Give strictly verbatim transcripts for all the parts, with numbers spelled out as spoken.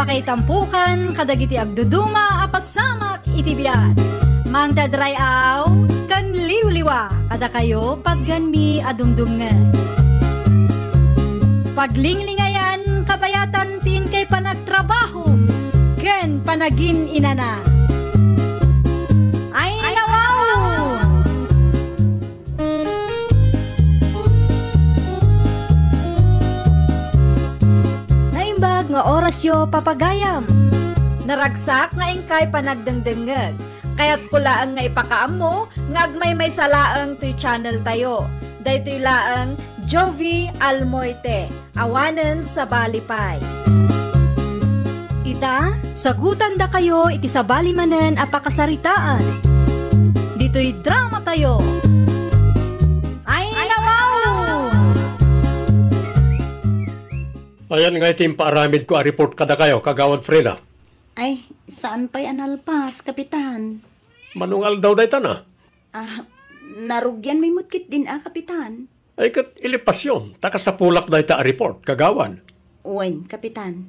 Kaitampukan kadagiti agduduma a pasamak iti biag. Mangted ray-aw ken liwliwa kadakayo patgenmi a dumdumngeg. Paglinglingayan kabayatan ti inkay panagtrabaho ken panagin-inana. Ay, nawaw! Naimbag nga orasyo, papagayam. Naragsak nga inkay panagdengdengngeg. Kayatko laeng nga ipakaammo nga agmaymaysa laeng toy channel tayo. Daytoy laeng Jovi Almoite. Awanen sabali pay. Ita, sagutandakayo iti sabali manen a pakasaritaan. Ditoy drama tayo. Ay, nawaw! Ayan nga iti impaaramidko a report kadakayo, Kagawad Freda. Ay, saan pay a nalpas, Kapitan? Manungal daw dayta na. Ah, narugianmi met ketdin a, Kapitan. Ay, ket ilipasyon, ta kasapulak dayta a report, Kagawad. Wen, Kapitan.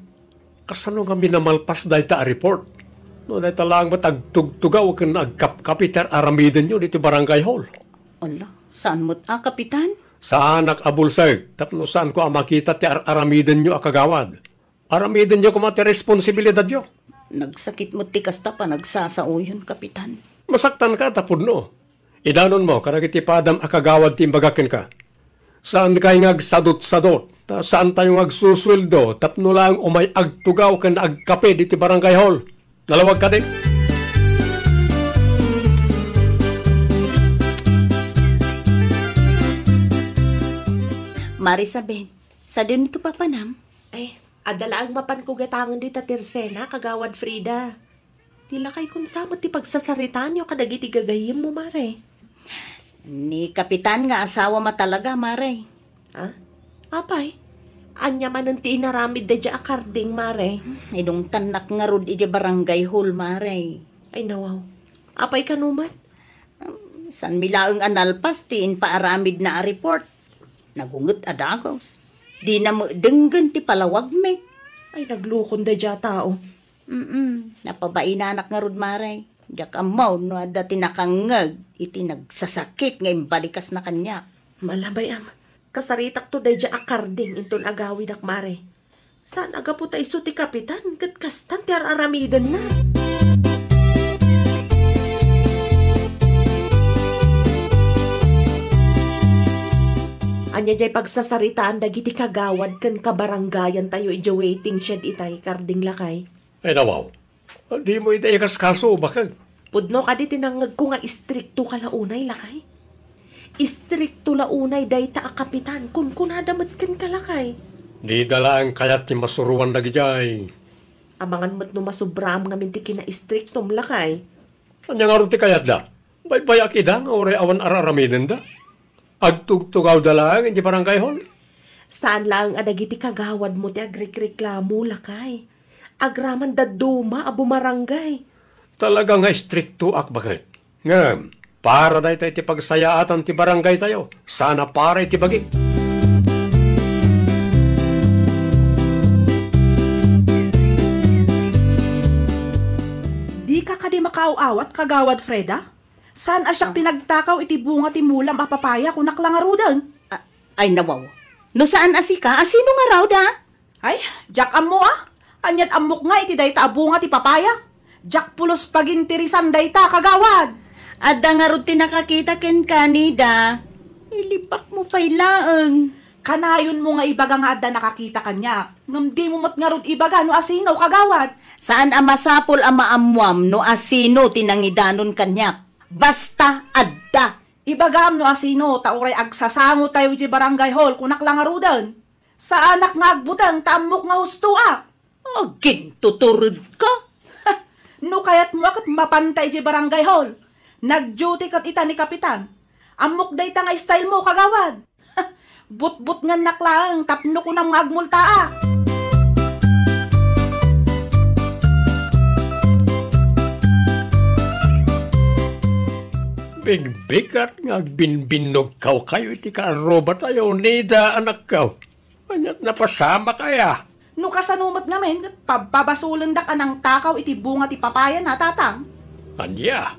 Kasano ngamin a malpas dayta a report? No dayta laeng met agtugtugaw ken agkapkapi ti ar-aramidenyo ditoy barangay hall. Ala, saan met a, Kapitan? Saanak a bulsek, tapno saanko a makita ti ar-aramidenyo a kagawad. Aramidenyo koma ti responsibilidadyo. Nagsakit met ti kasta panagsasaoyon, Kapitan. Masaktanka ta pudno. Idanonmo kadagiti padam a kagawad ti imbagak kenka. Saan kay nga agsadutsadut, ta saantayo nga agsusueldo tapno laeng umay agtugaw ken agkape diti barangay hall. Nalawag kadi? Marisabel, sadino ti papanam? Ay, adda laeng mapanko gatangen dita ti Arsena, Kagawad Frida. Ti lakay, kunsa met ti pagsasaritaanyo kadagiti gagayyemmo, Mare? Ni Kapitan nga asawam a talaga, Mare. Ha? Apay, ania manen ti inaramid daydiay a karding, Mare? Inungtannak ngarud idiay barangay hall, Mare. Ay, nawaw. Apay kano met? Saanmi laeng a nalpas ti impaaramidna a report. Nagunget a dagus. Dina met denggen ti palawagmi. Ay, naglukon daydiay a tao. Mm, napabainanak ngarud, Mare. Diak ammo no adda ti nakangngeg iti nagsasakit nga imbalikasna kaniak. Malabay, am. Kasaritakto daydiay a karding inton agawidak, Mare. Saan a gapu ta isu ti kapitan ket kastan ti ar-aramidenna. Ania diay pagsasaritaan dagiti kagawad ken kabarangayantayo idiay waiting shed itay, Karding lakay? Ay, nawaw. Dimo ida ikaskaso, bakag? Pudno kadi ti nangngegko nga istrikto ka la unay, lakay? Istrikto la unay dayta a kapitan, kunkunada met kenka, lakay. Dida laeng kayat ti masuroan dagidiay. Amangan met no masubraam ngamin ti kinaistriktom, lakay. Ania ngarud ti kayatda? Baybay-ak ida nga uray awan ar-aramidenda. Agtugtugawda laeng iti barangay hall. Saan laeng a dagiti kagawadmo ti agrikreklamo, lakay. Agraman dadduma a bumarangay. Talaga nga istriktoak, baket. Ngem, para dayta iti pagsayaatan ti barangaytayo, saan a para iti bagi. Dika kadi makaaw-awat, Kagawad Freda? Saan a siak ti nagtakaw iti bunga ti mulam a papaya, kunak la ngaruden. A-, ay, nawaw. No saan a sika, a sino ngarud, a? Ay, diak ammo, a. Aniat ammok nga iti dayta a bunga ti papaya. Diak pulos pagintirisan dayta, kagawad. Adda ngarud ti nakakita kenka, Nida. Ilibakmo pay laeng. Kanayonmo nga ibaga nga adda nakakita kaniak. Ngem dimo met ngarud ibaga no asino, kagawad. Saan a masapul a maammuam no asino ti nangidanon kaniak. Basta adda. Ibagam no asino, ta uray agsasangotayo idiay barangay hall, kunak la ngaruden. Saanak nga agbuteng ta ammok nga hustoak. Agintuturedka? No kayatmo a ket mapanta idiay barangay hall. Nag-duty ket ita ni Kapitan. Ammok dayta nga style mo, kagawad. Butbutngennak laeng tapno kunam nga agmultaak. Bigbigat nga agbinbinnogkawkayo iti kaarrubatayo, Nida, anakko. Aniat napasamak aya? No kasano met ngamin, ket pabpabasolendak a nangtakaw iti bunga ti papayana, Tatang. Ania?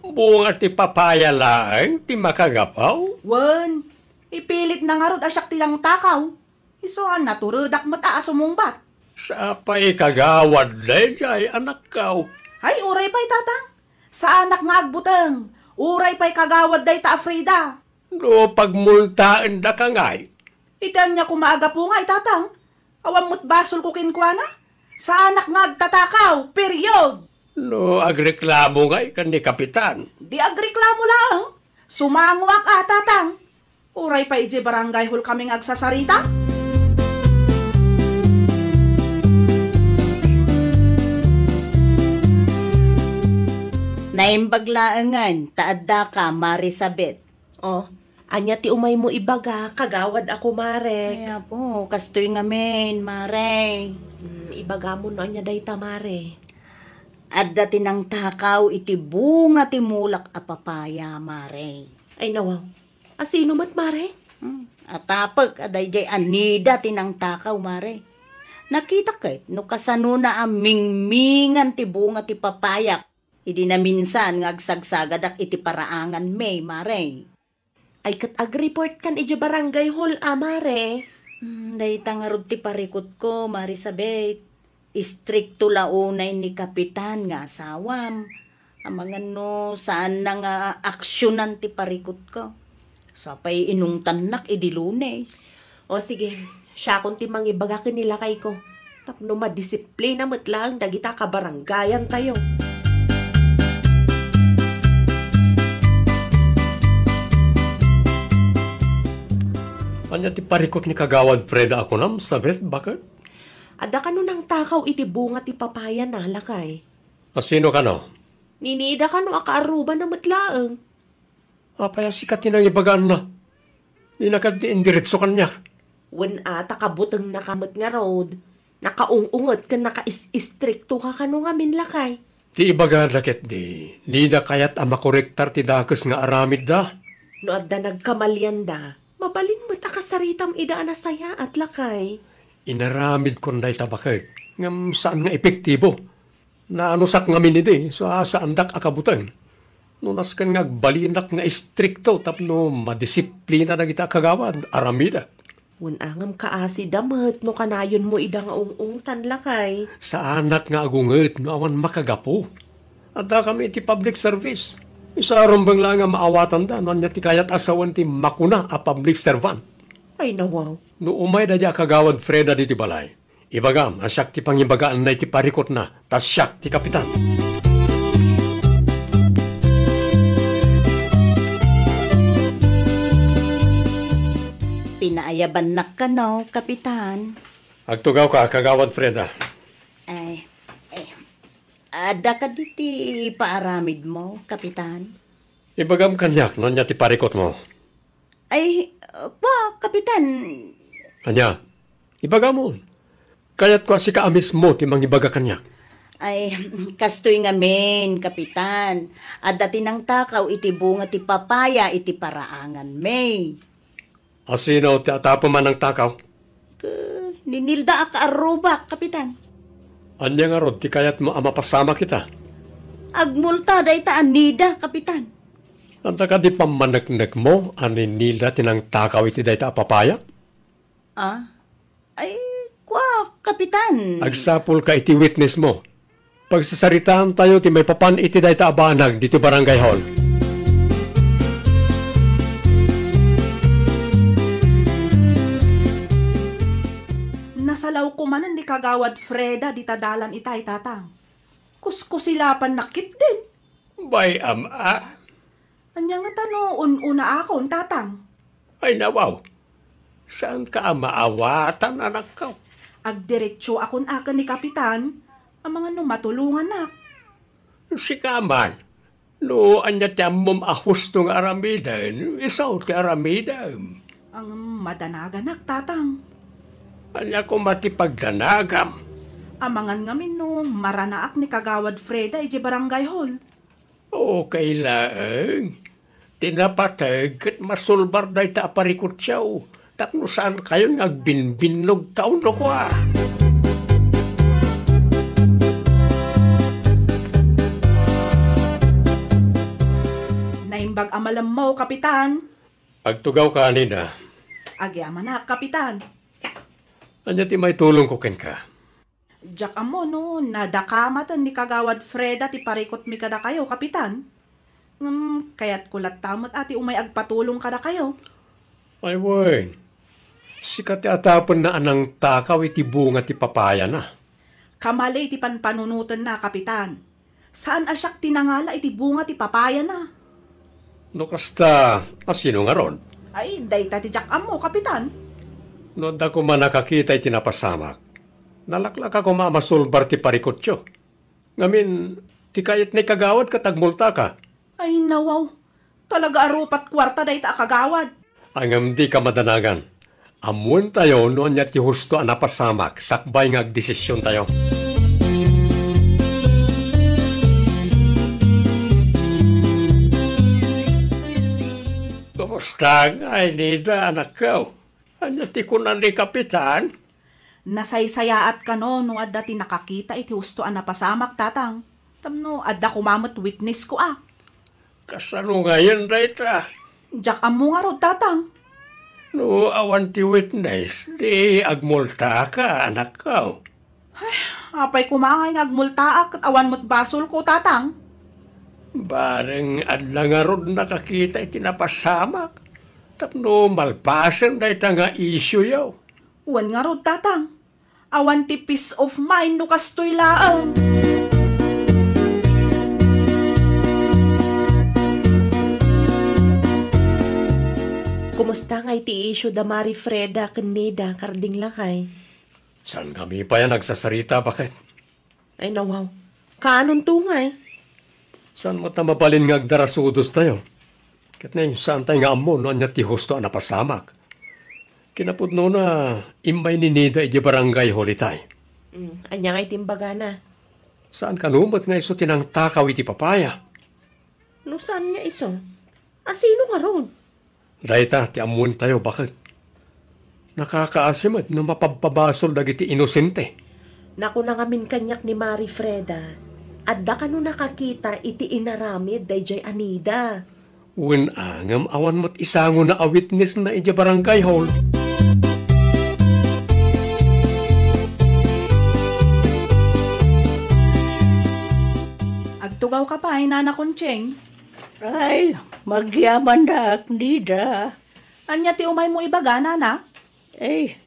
Bunga ti papaya laeng ti makagapu? Wen, ipilitna ngarud a siak ti nangtakaw. Isu a naturedak met a, a sumungbat. Sapay kagawad daydiay, anakko. Ay, uray pay, Tatang. Saanak nga agbuteng. Uray pay kagawad dayta a Frida. No pagmultaendaka ngay? Iti ania koma a gapu ngay, Tatang? Awan met basolko kenkuana? Saanak nga agtatakaw, period! No agreklamo ngay ken ni Kapitan? Di agreklamo laeng. Sumangoak a, Tatang. Uray pay idiay barangay hall kami nga agsasarita? Naimbag laengen ta addaka, Marisabet. Oh, ania ti umaymo ibaga, kagawad a kumarek? Ay, apo, kastoy ngamin, Mare. Hmm, ibagamo no ania dayta, Mare. Adda ti nangtakaw iti bunga ti mulak a papaya, Mare. Ay, nawaw. A sino met, Mare? Hmm, atapek a daydiay a Nida ti nangtakaw, Mare. Nakita ket no kasanona a mingmingan ti bunga ti papayak idi naminsan nga agsagsagadak iti paraanganmi, Mare. Ay, ket agreport kan idiay barangay hall a, Mare. Hmm, dayta ngarud ti parikutko, Marisabet. Istrikto la unay ni Kapitan nga asawam. Amangan no saanna nga aksionan ti parikutko. Sapay inungtannak idi Lunes. O sige, siakon ti mangibaga ken ni lakayko. Tapno madisiplina met laeng dagita kabarangayantayo. Ania ti parikut ni Kagawad Freda a kunam, Sabet, baket? Adda kano nangtakaw iti bunga ti papayana, lakay? A sino kano? Ni Nida kano a kaarrubana met laeng. Apay a sika ti nangibagaanna? Dina kadi indiretso kaniak. Wen a, ta kabutengnaka met ngarud. Nakaung-unget ken nakaisisriktoka kano ngamin, lakay. Ti ibagada ketdi, dida kayat a makorektar ti dakes nga aramidda. No adda nagkamalianda, mabalin met a kasaritam ida a nasayaat, lakay. Inaramidkon dayta baket, ngem saan nga epektibo. Naanusak ngamin idi, sa-, saandak a kabuteng. No nasken nga agbalinak nga istrikto tapno madisiplina dagita a kagawad, aramidek. Wen a, ngem kaasida met no kanayonmo ida nga ung-ungtan, lakay. Saanak nga agunget no awan makagapu. Addakami iti public service. Isa rumbeng laeng nga maawatanda no ania ti kayat a sawen ti makuna a public servant. Ay, nawaw. No umay daydiay a Kagawad Freda ditoy balay, ibagam a siak ti pangibagaanna iti parikutna, ta siak ti kapitan. Pinaayabannak kano, Kapitan. Agtugawka, Kagawad Freda. Ay, eh, adda kadi ti paaramidmo, Kapitan? Ibagam kaniak no ania ti parikutmo. Ay, kua, Kapitan. Ania? Ibagamon. Kayatko a sika a mismo ti mangibaga kaniak. Ay, kastoy ngamin, Kapitan. Adda ti nangtakaw iti bunga ti papaya iti paraanganmi. A sino ti atapem a nangtakaw? Ke-, ni Nilda a kaarrubak, Kapitan. Ania ngarud ti kayatmo a mapasamak ita? Agmulta dayta a Nida, Kapitan. Adda kadi pammaneknekmo a ni Nilda ti nangtakaw iti dayta a papaya? Ah? Ay, kua, Kapitan. Agsapulka iti witnessmo. Pagsasaritaantayo ti maipapan iti dayta a banag ditoy barangay hall. Nasalawko manen ni Kagawad Freda dita dalan itay, Tatang. Kuskusilapannak ketdin. Bay, am-a. Ania ngata no un-unaakon, Tatang? Ay, nawaw. Saanka a maawatan, anakko? Agdiretsoakon a ken ni Kapitan, amangan no matulongannak. Sika man, no ania ti ammom a husto nga aramiden, isu ti aramidem. Ang madanaganak, Tatang. Ania koma ti pagdanagam? Amangan ngamin no maranaak ni Kagawad Freda idiay barangay hall. Okay laeng. Ti napateg ket masulbar dayta a parikutyo tapno saankayon nga agbinbinnogkaon no kua. Pag-amalemmo, Kapitan. Agtugawka, Nida. Agyamanak, Kapitan. Ania ti maitulongko kenka? Diak ammo no nadakamaten ni Kagawad Freda ti parikutmi kadakayo, Kapitan. Ngem kayatko latta met a ti umay agpatulong kadakayo. Ay wen, sika ti atapenna a nangtakaw iti bunga ti papayana. Kamali ti panpanunotenna, Kapitan. Saan a siak ti nangala iti bunga ti papayana. No kasta, a sino ngarud? Ay, dayta ti diak ammo, Kapitan. No adda koma nakakita iti napasamak, nalaklaka koma a masulbar ti parikutyo. Ngamin, ti kayat ni kagawad ket agmultaka. Ay, nawaw. Talaga a rupat kuarta dayta a kagawad. Ngem dika madanagan. Ammoentayo no ania ti husto a napasamak sakbay nga agdesisiontayo. Kumusta ngay, Nida, anakko? Ania ti kuna ni Kapitan? Nasaysayaat kano no adda ti nakakita iti husto a napasamak, Tatang. Tapno adda koma met witnessko a. Kasano ngayen dayta? Diak ammo ngarud, Tatang. No awan ti witness, di agmultaka, anakko. Ay, apay koma ngay nga agmultaak ket awan met basolko, Tatang? Bareng adda ngarud nakakita iti napasamak tapno malpasen dayta nga isioyo. Wen ngarud, Tatang. Awan ti peace of mind no kastoy laeng. Kumusta ngay ti isyu da Mari Freda ken Nida, karding lakay? Saan kami pay a nagsasarita, baket? Ay, nawaw. Kaanonto ngay? Saan met a mabalin nga agdarasudostayo? Ket nay, saantay nga ammo no ania ti husto a napasamak. Kinapudnona, immay ni Nida idiay barangay hall itay. Mm, ania ngay ti imbagana? Saan kano met nga isu ti nangtakaw iti papaya? No saan nga isu, a sino ngarud? Dayta ti ammoentayo, baket. Nakakaasi met no mapabpabasol dagiti inosente. Nakuna ngamin kaniak ni Mari Freda, adda kano nakakita iti inaramid daydiay a Nida? Wen a, ngem awan met isangona a witnessna idiay barangay hall. Agtugawka pay, Nana Conching. Ay, agyamannak, Nida. Ania ti umaymo ibaga, Nana? Ay,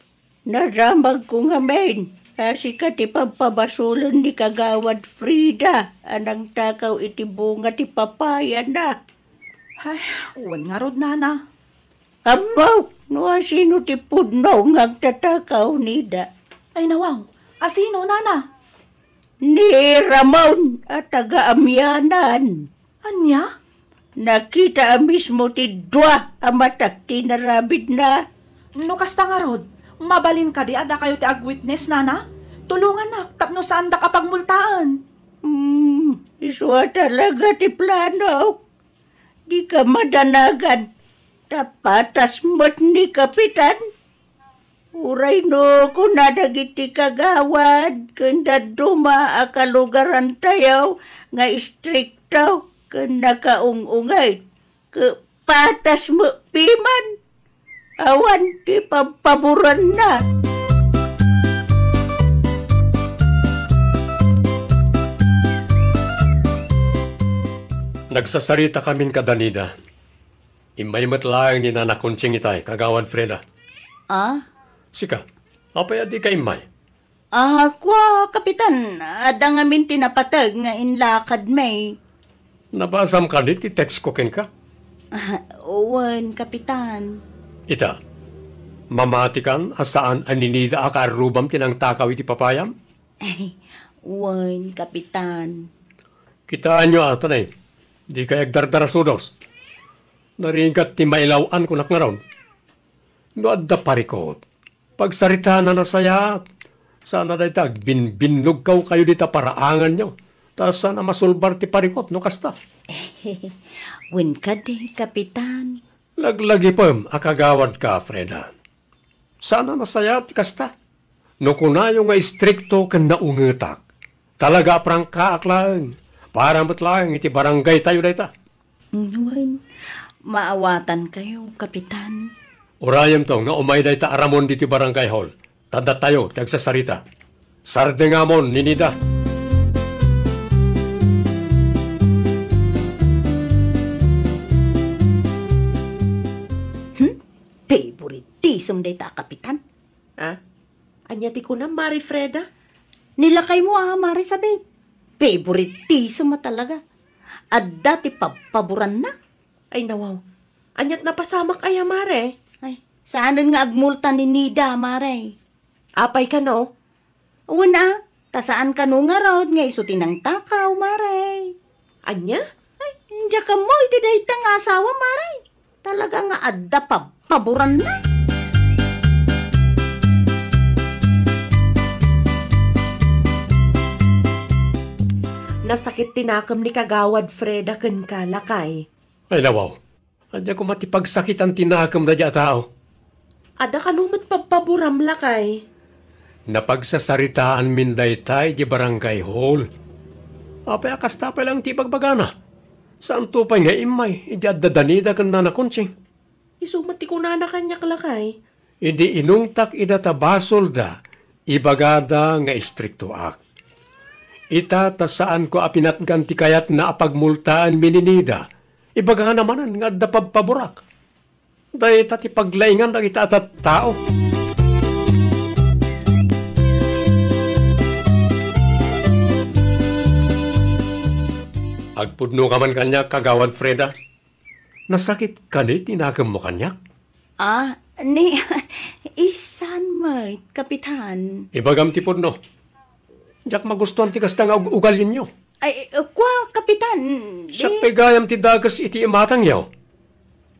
nadamagko ngamin a sika ti pabpabasolen ni Kagawad Freda a nangtakaw iti bunga ti papayana. Ay, wen ngarud, Nana. Ammok no asino ti pudno nga agtatakaw, Nida. Ay, nawaw. Asino, Nana? Ni Ramon a taga-Amianan. Ania? Nakita a mismo ti dua a matak ti inaramidna. No kasta ngarud, mabalin kadi a dakayo ti agwitness, Nana? Tulongannak tapno saandak a pagmultaen. Hmm, isu a talaga ti planok. Dika madanagan, ta patas met ni Kapitan. Uray no kuna dagiti kagawad ken dadduma a kalugarantayo nga istrikto ken nakaung-ungay, ket patas met piman. Awan ti pabpaboranna. Nagsasarita kamin kada Nida. Immay met laeng ni Nana Conching itay, Kagawad Freda. Ah? Sika, apay a dika immay? Ah, kua, Kapitan, adda ngamin ti napateg nga inlakadmi. Nabasam kadi ti text ko kenka? Ah, wen, Kapitan. Ita, mamatikan a saan a ni Nida a kaarrubam ti nangtakaw iti papayam? Wen, Kapitan. Kitaenyo a, tanay, dikay agdardarasudos. Narigat ti mailaw-an kunak ngarud. No adda parikut, pagsaritaen a nasayaat. Saan a dayta agbinbinnugkawkayo dita paraanganyo, ta saan a masulbar ti parikut no kasta. Wen kadi, Kapitan. Laglagipem a kagawadka, Freda. Saan a nasayaat ti kasta. No kunayo nga istrikto ken naungetak, talaga a prangkaak laeng, para met laeng iti barangaytayo dayta. Wen, maawatankayo, Kapitan. Urayemto nga umay dayta a ramon ditoy barangay hall. Ta datayo ti agsasarita. Sardengamon ni Nida. Hmm? Favoritism dayta a Kapitan. Ah? Ania ti kunam, Mare Freda? Ni lakaymo a Mare Sabit. Favoritism a talaga. Adda ti pabpaboranna. Ay, nawaw. Aniat napasamak aya, Mare? Ay, saanen nga agmulta ni Nida, Mare. Apay kano? Wen a, ta saan kano ngarud nga isu ti nangtakaw, Mare. Ania? Ay, diak ammo iti dayta nga asawa, Mare. Talaga nga adda pabpaboranna. Nasakit ti nakem ni Kagawad Freda kenka, lakay. Ay, nawaw. Adda koma ti pagsakitan ti nakem daydiay a tao. Adda kano met pabpaboram, lakay? Napagsasaritaanmin dayta idiay barangay hall. Apay a kasta pay laeng ti ibagbagana? Saanto pay nga immay idi adda da Nida ken Nana Conching? Isu met ti kunana kaniak, lakay. Idi inungtak ida ta basolda, ibagada nga istriktoak. Ita ta saanko a pinatgan ti kayatna a pagmultaenmi ni Nida, ibagana manen nga adda pabpaborak. Dayta ti paglaingan dagita a tattao. Agpudnoka man kaniak, Kagawad Freda. Nasakit kani ti nakemmo kaniak? Ah, ni, isan met, Kapitan. Ibagam ti pudno. Diak magustuan ti kasta nga ug-, ugalinyo. Ay, kua, Kapitan, di Siak pay gayam ti dakes iti imatangyo.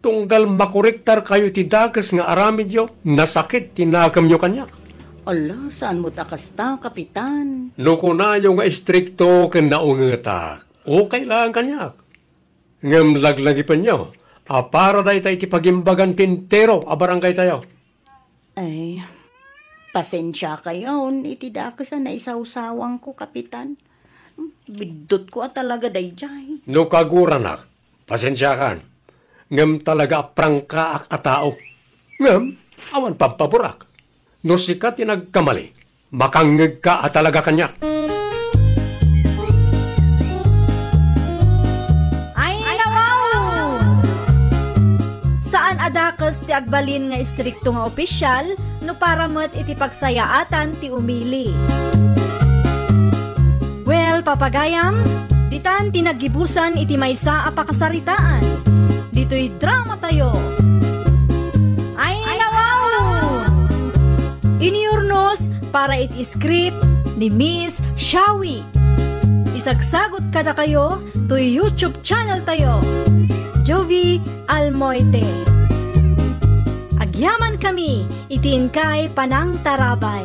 Tunggal makurektarkayo iti dakes nga aramidyo, nasakit ti nakemyo kaniak. Ala, saan met a kasta, Kapitan? No kunayo nga istrikto ken naungetak, okay lang kaniak. Ngem laglagipenyo a para dayta iti pagimbagan ti entero a barangaytayo. Ay, pasensiakayon iti dakes a naisawsawangko, Kapitan. Biddutko a talaga daydiay. No kaguranak, pasensiakan. Ngem talaga a prangkaak a tao. Ngem awan pabpaborak. No sika ti nagkamali, makangngegka a talaga kaniak. Ay, nawaw! Saan a dakes ti agbalin nga istrikto nga opisyal no para met iti pagsayaatan ti umili. Well, papagayam, ditan ti naggibusan iti maysa a pakasaritaan. Ditoy dramatayo. Ay, nawaw! Inurnos para iti script ni Miss Shawi. Isagsagot kadakayo toy YouTube channel tayo, Jovi Almoite. Agyaman kami iti inkay panangtarabay.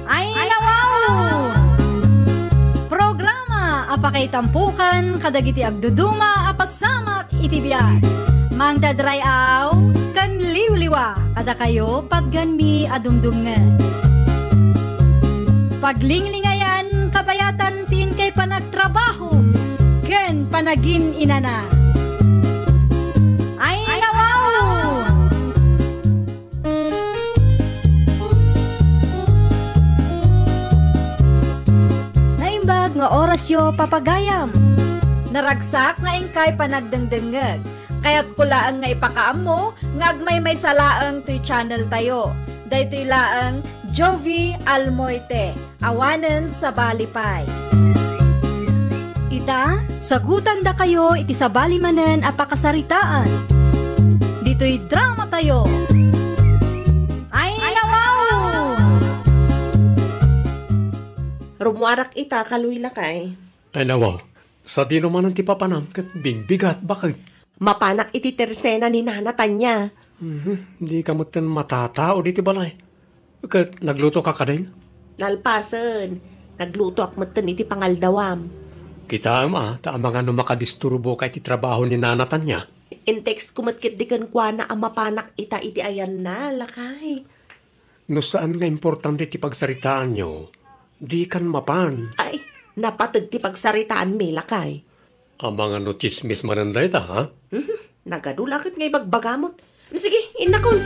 Ay, nawaw! Programa a pakaitampukan kadagiti agduduma a pasamak iti biag. Mangdadray-aw ken liwliwa kadakayo patgenmi a dumdumngeg. Paglinglingayan kabayatan ti inkay panagtrabaho ken panagin-inana. Ay, nawaw! Naimbag nga orasyo, papagayam. Naragsak nga inkay panagdengdengngeg. Kayatko laeng nga ipakaammo nga agmaymaysa laeng toy channel tayo. Daytoy laeng Jovi Almoite, awanen sabali pay. Ita, sagutandakayo iti sabali manen a pakasaritaan. Ditoy dramatayo. Ay, nawaw! Rummuarak ita, kaluy, lakay. Ay, nawaw. Sadino manen ti papanam ket bigbigat, baket. Mapanak iti tersena ni Nana Tanya. Mhm. Dika metten matatao ditoy balay. Ket naglutoka kadin? Nalpasen, naglutoak metten iti pangaldawam. Kitaem a, ta amangan no makadisturboka iti trabaho ni Nana Tania. In-text ko met ketdi kenkuana a mapanak ita iti ayanna, lakay. No saan nga importante ti pagsaritaanyo, dikan mapan. Ay, napateg ti pagsaritaanmi, lakay. Amangan no tsismis manen dayta, ha? Mhm. Nagadu la ket nga ibagbagamon. Sige, innakon.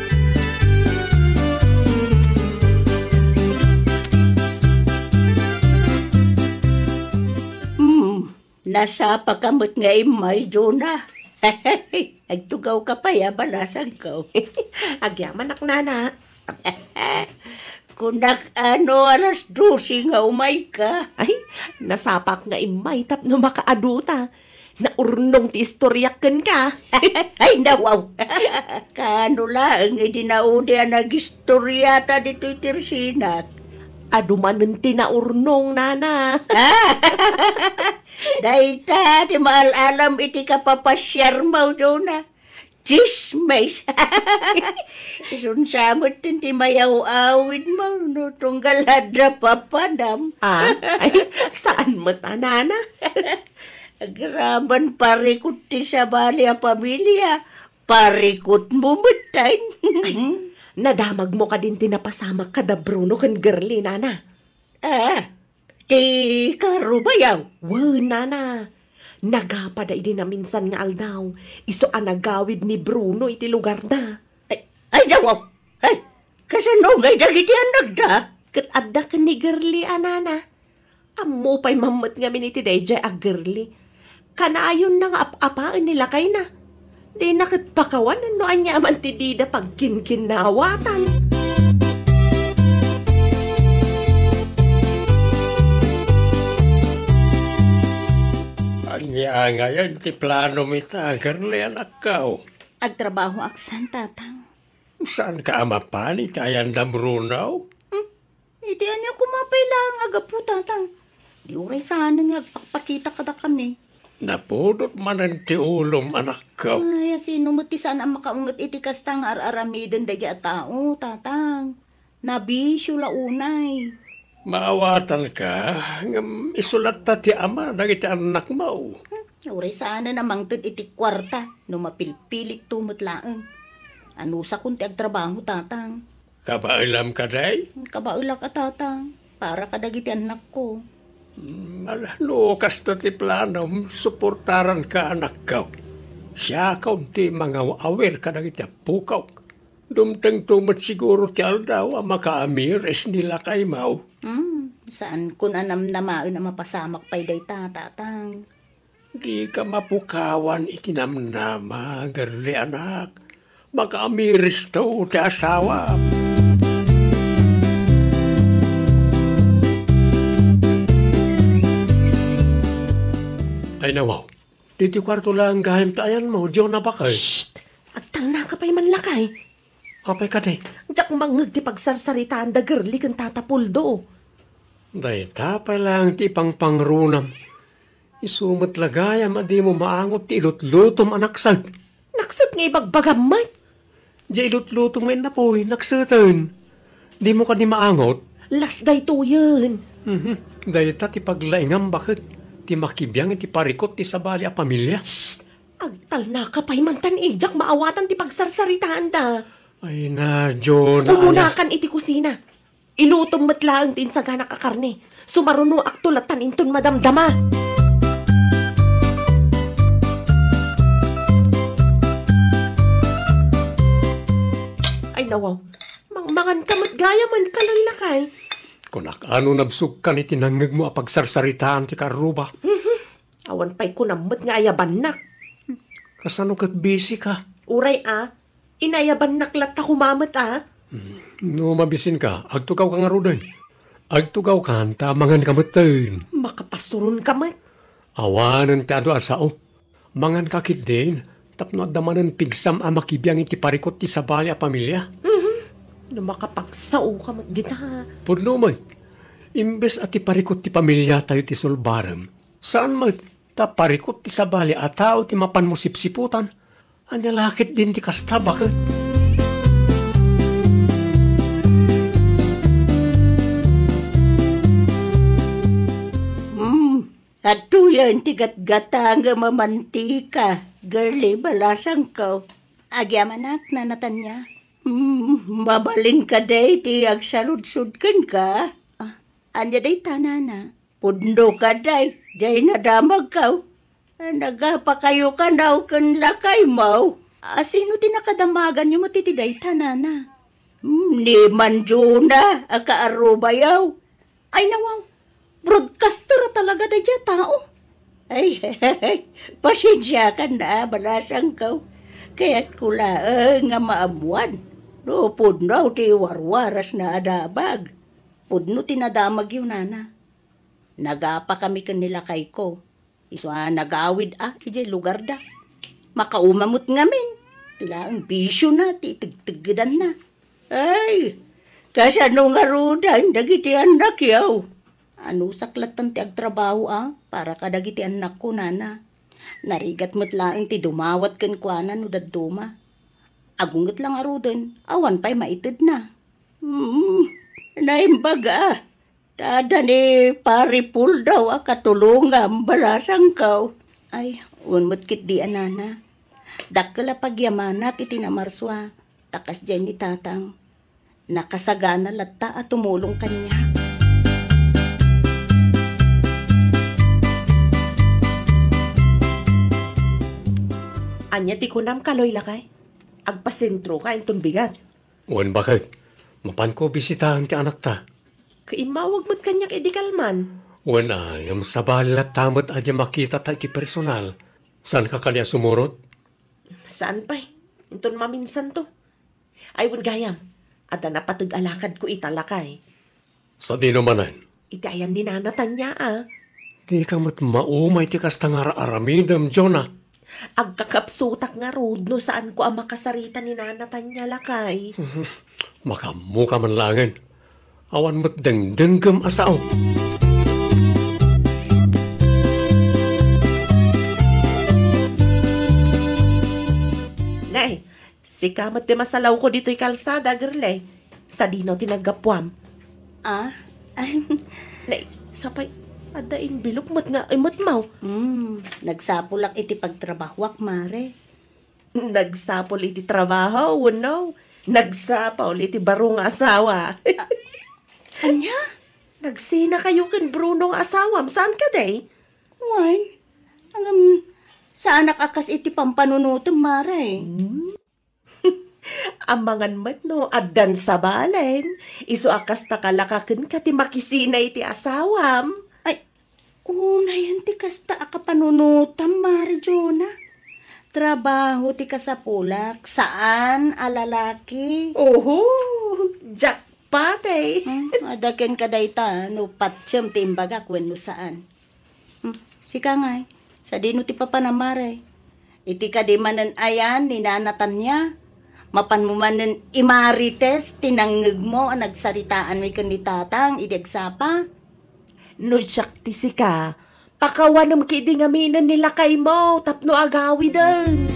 Hmm, nasapaka met nga immay, Jonah. Agtugawka pay a balasangko. Agyamanak, nana. Kunak a no alas dose nga umayka. Ay, nasapak nga immay tapno makaaduta. Naurnong ti istoriak kenka. Ay, nawaw. Kaano laeng idi naudi a nagistoriata ditoy tersinak? Adu manen ti naurnong, nana. Dayta ti maal-alam iti kapapasiarmo, Jonah. Tsismis. Isun sa met ti mayaw-awidmo no tunggal adda papanam. Ah? Ay, saan met a, nana? Agraman parikut ti sabali a pamilia, parikutmo metten. Ay, nadamagmo kadin ti napasamak kada Bruno ken Girlie, nana? Ah, ti karubayaw? Wen, nana. Nagapada idi naminsan nga aldaw, isu a nagawid ni Bruno iti lugarda. Ay, ay, nawaw! Ay, kasano ngay dagiti annakda? Ket adda ken ni Girlie a, nana. Ammo pay mammet ngamin iti daydiay a Girlie. Kanayonna nga ap-apaen ni lakayna. Dina ket pakawan no ania man ti dida pagkinkinnawatan. Ania ngayen ti planom ita, Girlie, anakko? Agtrabahoak san, tatang. Saanka a mapan iti ayan da Bruno? Hmm? Iti ania koma pay laeng a gapu, tatang? Di uray saanen nga agpakpakita kadakami. Napudot manen ti ulom, anakko. Ay, asino met ti saan a makaunget iti kasta nga ar-aramiden daydiay a tao, tatang? Nabisio la unay. Maawatanka, ngem isu latta ti ama dagiti annakmo. Hmm, uray saanen a mangted iti kuarta no mapilpilikto met laeng. Anusakon ti agtrabaho, tatang. Kabaelam kadi? Kabaelak a, tatang, para kadagiti annakko. Mm, ala, no kasta ti planom, suportaranka, anakko. Siakon ti mangaw-awir kadagiti appokok. Dumtengto met siguro ti aldaw a makaamiris ni lakaymo. Hmm, saankon a namnamaen a mapasamak pay dayta, tatang. Dika mapukawan iti namnama, Girlie, anak. Makaamiristo ti asawam. Ay, nawaw. Ditoy kuarto laeng gayam ti ayanmo, Jonah, baket. Shh! Agtalnaka pay man, lakay. Apay kadi? Diak mangngeg ti pagsarsaritaan da Girlie ken Tata Puldo. Dayta pay laeng ti ipangpangrunam. Isu met la gayam a dimo maangot ti ilutlutom a nakset. Nakset nga ibagbagam met? Diay ilutlutom nga innapuy, nakseten. Dimo kadi maangot? Las daytoyen. Mhm. Dayta ti paglaingam, baket, ti makibiang iti parikut ti sabali a pamilia. Shh! Agtalnaka pay man tan, eh, diak maawatan ti pagsarsaritaanda. Ay na, Jonah, aya. Umunakan iti kusina. Ilutom met laeng ti insaganak a karne. Sumarunoakto latta inton madamdama. Ay, nawaw. Mangmanganka met gayam, kalallakay. Kunak, ano nabsogkan iti nangngegmo a pagsarsaritaan ti karruba? Mhm. Awan pay kunam met nga ayabannak. Kasano ket busy ka? Uray a, inayabannak latta koma met a. Hmm, no mabisinka, agtugawka ngaruden. Agtugawkan ta manganka metten. Makapasuronka met. Awanen ti adu a sao. Manganka ketdin, tapno adda manen pigsam a makibiang iti parikut ti sabali a pamilia. Mhm. No makapagsaoka met dita. Pudno met. Imbes a ti parikut ti pamiliatayo ti sulbarem, saan met ta parikut ti sabali a tao ti mapanmo sipsiputan. Ania la ketdin ti kasta, baket? Hmm, adtoy Ken ti gatgatangem a mantika, girlie, balasangko. Agyamanak, Nana Tania. Hmm, mabalin kadi ti agsaludsod kenka? Ah, ania dayta, Nana? Pudno kadi, diay nadamagko. Nagapakayo kano ken lakaymo? A, sino ti nakadamaganyo met iti dayta, Nana? Hmm, ni Manjuna a kaarrubayo. Ay, nawaw, broadcaster a talaga daydiay a tao. Ay, pasiensiakan a, balasangko. Kayatko laeng nga maammuan no pudno ti warwarasna a damag. Pudno ti nadamagyo, Nana. Nagapakami ken ni lakayko. Isu a nagawid a idiay lugarda. Makauma met ngamin. Ti laeng bisiona ti itegteggedanna. Ay, kasano ngaruden dagiti annakyo? Anusak latta ti agtrabaho a para kadagiti annakko, Nana. Narigat met laeng ti dumawat kenkuana no dadduma. Agunget la ngaruden, awan pay maitedna. Hmm, naimbag a. Ta adda ni Pari Puldaw a katulongam, balasangko. Ay, wen met ketdi a, Nana. Dakkel a pagyamanak iti namarsua, ta kasdiay ni Tatang. Nakasagana latta a tumulong kaniak. Ania ti kunam, Kaloy, lakay? Agpasentroka inton bigat. Wen, baket, mapanko bisitaen ti anakta. Ket immawag met kaniak idi kalman. Wen, a, ngem sabali latta met a diay makitata iti personal. Saanka kadi a sumurot? Saan pay. Inton maminsanto. Ay, wen gayam, adda napateg a lakadko ita, lakay. Sadino manen? Iti ayan ni Nana Tania a. Dika met mauma iti kasta nga ar-aramidem, Jonah. Agkakapsutak ngarud no saanko a makasarita ni Nana Tania, lakay. Makaammoka man laengen. Awan met dengdenggem a sao. Nay, sika met ti masalawko ditoy kalsada, girlie. Sadino ti naggapuam? Ah? Nay, sapay, adda envelope met nga imetmo. Hmm, nagsapulak iti pagtrabahoak, Mare. Nagsapul iti trabaho, wenno? Nagsapul iti baro nga asawa. Ania? Nagsinakayo ken Bruno nga asawam, saan kadi? Wen, ngem, saanak a kas iti pampanunotem, Mare. Hmm? Amangan met no addan sabalem, isu a kasta kalaka kenka ti makisina iti asawam. Ay, unayen ti kasta a kapanunotam, Mare Jonah. Trabaho ti kasapulak, saan a lalaki. Oho, jackpot, eh. Hmm, adda kenka dayta, no patiem ti imbagak wenno saan. Hmm, sika ngay, sadino ti papanam, Mare? Iti kadi manen ayan ni Nana Tania, mapanmo manen imarites ti nangngegmo a nagsaritaanmi ken ni Tatang idi agsapa? No siak ti sika, pakawanem ketdi ngaminen ni lakaymo tapno agawiden.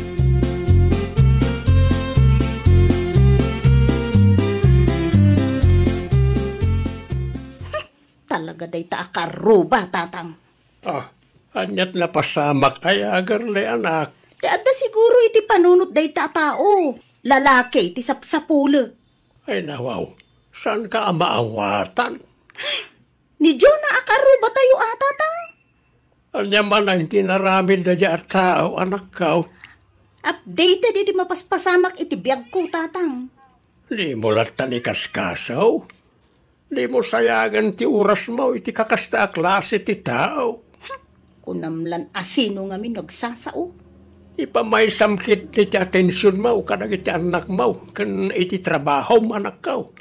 Talaga dayta a karuba, Tatang. Ah, aniat napasamak ay agarli, anak? Ti adda siguro iti panunot dayta a tao. Lalaki ti sapsapulek. Ay, nawaw, saanka a maawatan? Ni Jonah a karuba tayo a, Tatang. Ania man ti inaramid dayta a tao, anakko? Updated iti mapaspasamak iti biagko, Tatang. Dimo latta ni kaskasaw? Dimo sayagen ti orasmo iti kakasta a klase ti tao. Kunam lan a sino ngamin no agsasao. Ipamaysam ketdi ti atensionmo kadagiti annakmo ken iti trabahom, anakko.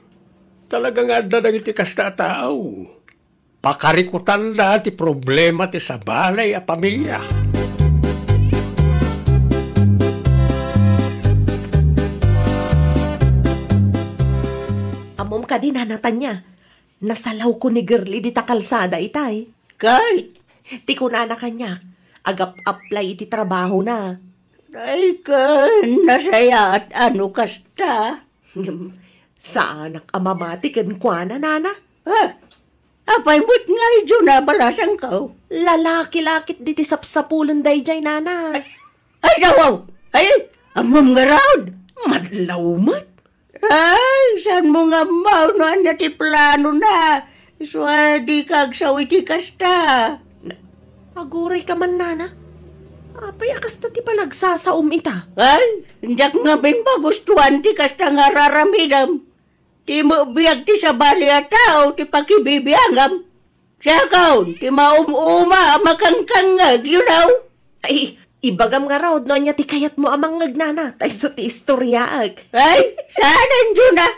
Talaga nga adda dagiti kasta a tao. Pakarikutanda ti problema ti sabali a pamilia. Ammom kadi, Nana Tania, nasalawko ni Girlie dita kalsada itay. Kay? Ti kunana kaniak, agap-apply iti trabahona. Ay, ken nasayaat a no kasta. Saanak a mamati kenkuana, Nana. Ah, Apay met nga idiay nabalasangko? Lalaki la ket diti sapsapulen daydiay, nana. Ay, dawaw! Ay, ammom ngarud! Madlaw met! Ay, saan mo nga ammo no ania ti planona? Isu a dika agsao iti kasta. Na, aguray ka man, nana. Apay a kasta ti panagsasaom ita? Ay, diak ngamin magustuan ti kasta nga raramidem. Ti met biag ti sabali a tao ti pakibibiangam. Siakon, ti maum-uma a makangkangngeg, you know? Ay, ibagam ngarud no ania ti kayatmo a mangngeg, nana, ta isu ti istoriaek. Ay, saan, Juna?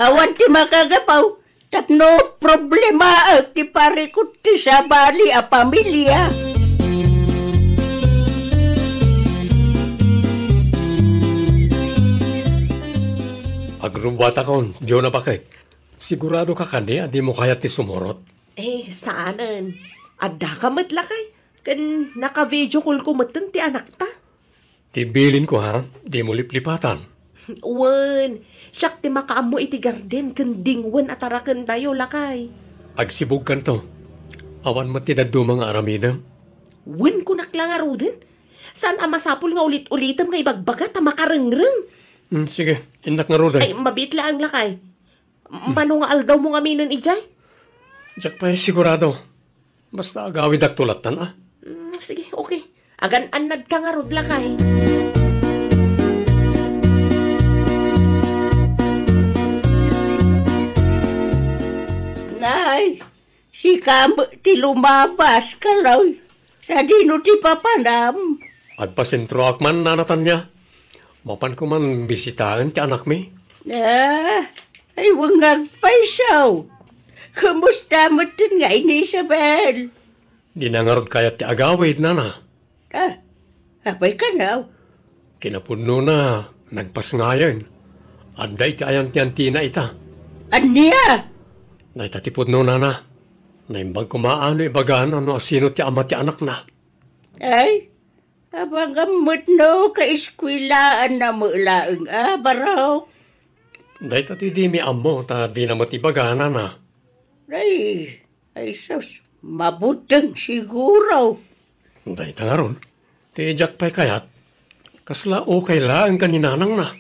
Awan ti makagapu, tapno problemaek ti parikut ti sabali a pamilia. Agrubbuatakon, Juna, bakit? Sigurado ka kadi a dimo kayat ti sumurot? Eh, saanen. Addaka met lakay. Ken naka-video call ko metten ti anakta. Ti bilinko, ha, dimo liplipatan. Wen, siak ti makaammo iti garden ken dingwen a tarakentayo, lakay. Agsibugkanto. Awan met ti dadduma nga aramidem. Wen, kunak la ngaruden. Saan a masapul nga ulit-ulitem nga ibagbaga ta makarengreng. Hmm, sige, innak ngaruden. Ay, mabiit laeng, lakay. Mano nga aldawmo ngaminen idiay? Diak pay sigurado. Basta agawidakto lattan, a. Mm, sige, okay. Agan-annadka ngarud, lakay. Nay, sika met ti lumabas, kaloy. Sadino ti papanam? Agpasentroak man, Nana Tania. Mapanko man bisitaen ti anakmi. Ah, ay, wen nga agpayso. Kumusta metten nga ni Isabel? Dina ngarud kayat ti agawid, Nana. Ah, apay kano? Kinapudnona, nagpasngayen. Adda iti ayantiantina ita. Ania? Dayta ti pudno, Nana. Naimbag koma a no ibagana no asino ti ama ti anakna. Ay, apay ngem met no kaeskuelaanna met laeng a, barok? Dayta ti dimi ammo ta dina met ibagana, Nana. Ay, ay sus, mabuteng siguro. Dayta ngarud, ti diak pay kayat, kasla ukay laeng ken ni nanangna.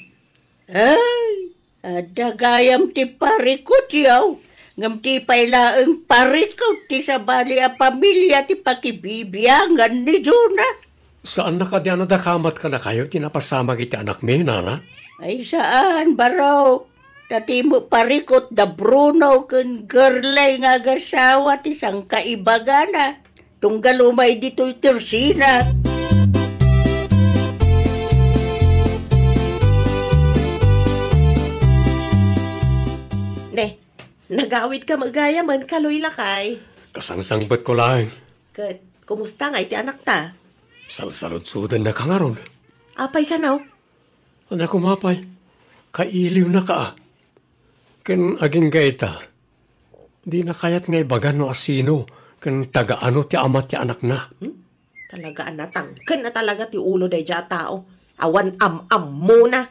Ay, adda gayam ti parikutyo, ngem ti pay laeng parikut ti sabali a pamilia ti pakibibiangan ni Juna. Saanna kadi a nadakamat kadakayo ti napasamak iti anakmi, Nana? Ay, saan, barok. Ta ti met parikut da Bruno ken Gerlay nga agasawa ti sangkaibagana. Tunggal umay ditoy tersina. Ne, nagawidka met gayamen, kaloy, lakay. Kasangsangpetko laeng. Ket, kumusta ngay ti anakta? Salsaludsodennaka ngarud. Apay kano? Ania koma pay, kailiwnaka a. Ken agingga ita, dina kayat nga ibaga no asino ken taga ano ti ama ti anakna. Hmm? Talaga a natangken a talaga ti ulo daydiay a tao. Awan am-ammona.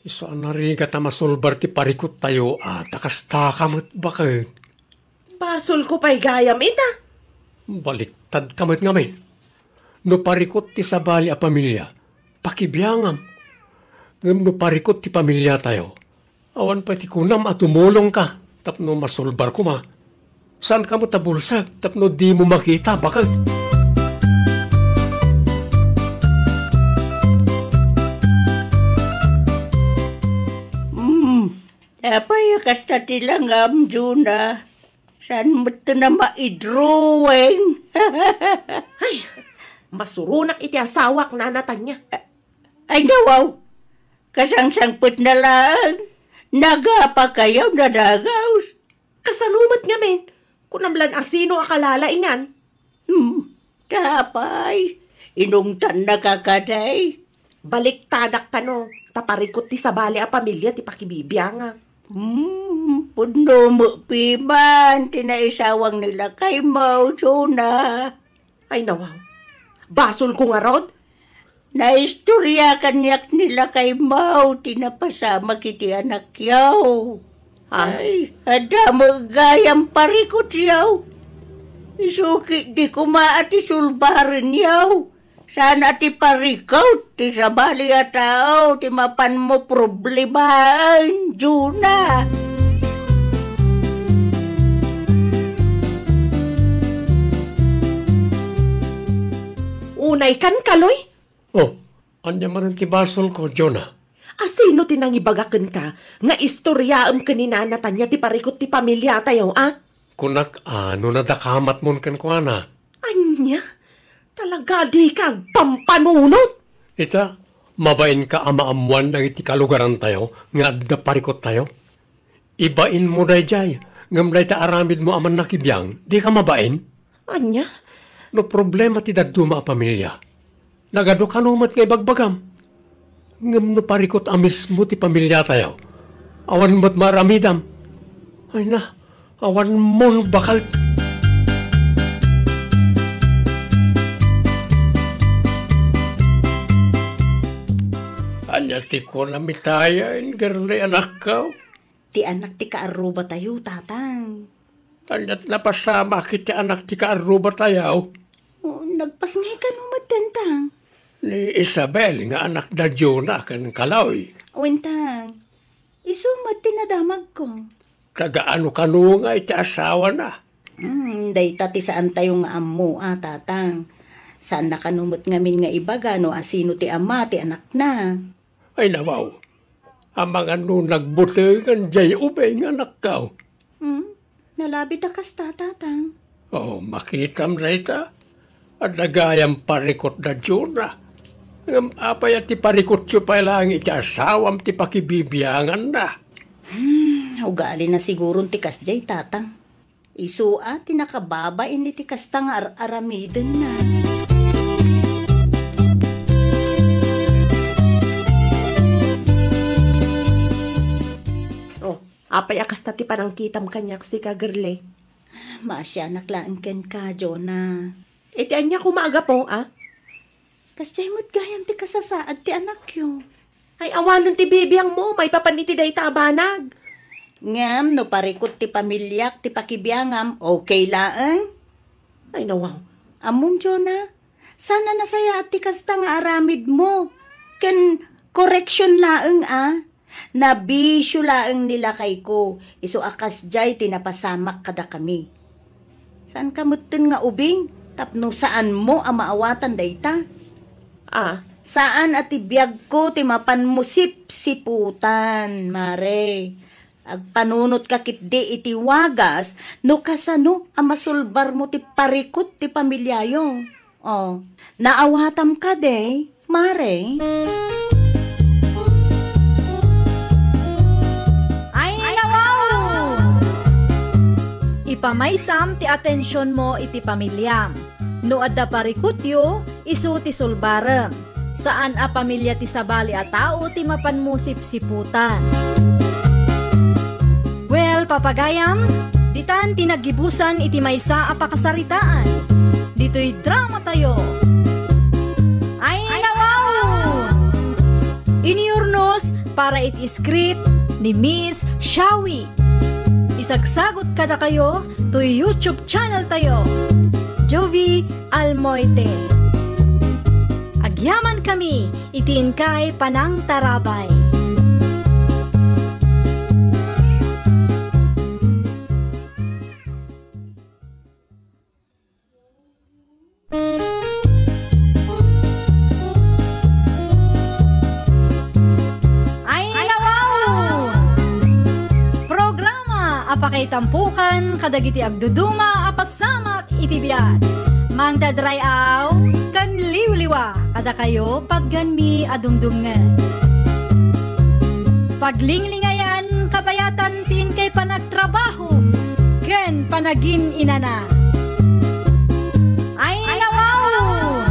Isu a narigat a masulbar ti parikuttayo a ta kastaka met baket. Basolko pay gayam ita. Baliktadka met ngamin. No parikut ti sabali a pamilia, pakibiangam. Ngem no parikut ti pamiliatayo, awan pay ti kunam a tumulongka tapno masulbar koma. Saanka met a bulsek tapno dimo makita, baket. Mm. Apay a kasta ti langam, Juna? Saan met ti na maidruweng? Ay, masuronak iti asawak, Nana Tania. Ay, nawaw! Kasangsangpetna laeng. Nagapakayo, nadagaws. Kasano met ngamin? Kunam lan asino a kalalaingan? Hmm, ta apay, inungtannaka kadi? Baliktadak kano, ta parikut ti sabali a pamilia ti pakibibiangak. Hmm, pudno met piman ti naisawang ni lakaymo, Juna. Ay, nawaw. Basolko ngarud? Naistorya kaniak ni lakaymo ti napasamak iti anakyo. Ay, adda met gayam parikutyo. Isu ketdi koma a ti sulbarenyo. Saan a ti parikut ti sabali a tao ti mapanmo problemaen, Jonah. Unay kan, Kaloy? Oh, ania manen ti basolko, Jonah? A sino ti nangibaga kenka nga istoriaem ken ni Nana Tania ti parikut ti pamiliatayo, a? Kunak a no nadakamatmon kenkuana. Ania? Talaga a dika agpampanunot? Ita, mabainka a maammoan dagiti kalugarantayo nga adda parikuttayo? Ibainmo daydiay, ngem dayta aramidmo a mannakibiang, dika mabain? Ania? No problema ti dadduma a pamilia, nagadu kano met nga ibagbagam? Ngem no parikut a mismo ti pamiliatayo, awan met maaramidam. Ay na, awan mon baket. Ania ti kunam itayen, Girlie, anakko? Ti anak ti kaarrubatayo, Tatang. Ania ti napasamak iti anak ti kaarrubatayo? O, nagpasngay kano met, Tang? Ni Isabel nga anak da Jonah ken Kaloy. Wen, Tang. Isu met ti nadamagko. Taga-ano kano nga iti asawana? Hmm, dayta ti saantayo nga ammo, a, Tatang. Saanna kano met ngamin nga ibaga no asino ti ama ti anakna. Ay, nawaw. Amangan no nagbutengan diay ubing, anakko. Hmm? Nalabit a kasta, Tatang. Oh, makitam dayta. Adda gayam parikut da Jonah. Ngem apay a ti parikutyo pay laeng iti asawam ti pakibibianganna? Hmm, ugalina siguron ti kasdiay, Tatang. Isu a ti nakababain iti kasta nga ar-aramidenna. Oh, apay a kasta ti panangkitam kaniak sika, Girlie? Maasianak laeng kenka, Jonah. Iti ania koma a gapu, a? Kasdiay met gayam ti kasasaad ti anakyo. Ay, awanen ti bibiangmo maipapan iti dayta a banag. Ngem no parikut ti pamiliak ti pakibiangam, okay laeng? Ay, nawaw. Ammom, Jonah, saan a nasayaat ti kasta nga aramidmo. Ken koreksion laeng, a. Nabisio laeng ni lakayko, isu a kasdiay ti napasamak kadakami. Saanka metten nga ubing tapno saanmo a maawatan dayta? Ah. Saan a ti biagko ti mapanmo sipsiputan, Mare. Agpanunotka ketdi iti wagas no kasano a masulbarmo ti parikut ti pamiliayo. Oh, naawatam kadi, Mare? Ay, nawaw! Ipamaysam ti atensionmo iti pamiliam. No adda parikutyo, isu ti sulbarem. Saan a pamilia ti sabali a tao ti mapanmo sipsiputan. Well, papagayam, ditan ti naggibusan iti maysa a pakasaritaan. Ditoy dramatayo. Ay, nawaw! Inurnos para iti script ni Miss Shawi. Isagsagot kadakayo toy YouTube channel tayo, Jovie Almoite. Agyaman kami iti inkay panangtarabay. Ay, nawaw! Programa a pakaitampokan kadagiti agduduma a pasamak iti biag. Mangdadray-aw ken liwliwa kadakayo, patgenmi a dumdumngeg. Paglinglingayan, kabayatan ti inkay panagtrabaho ken panagin-inana. Ay, nawaw!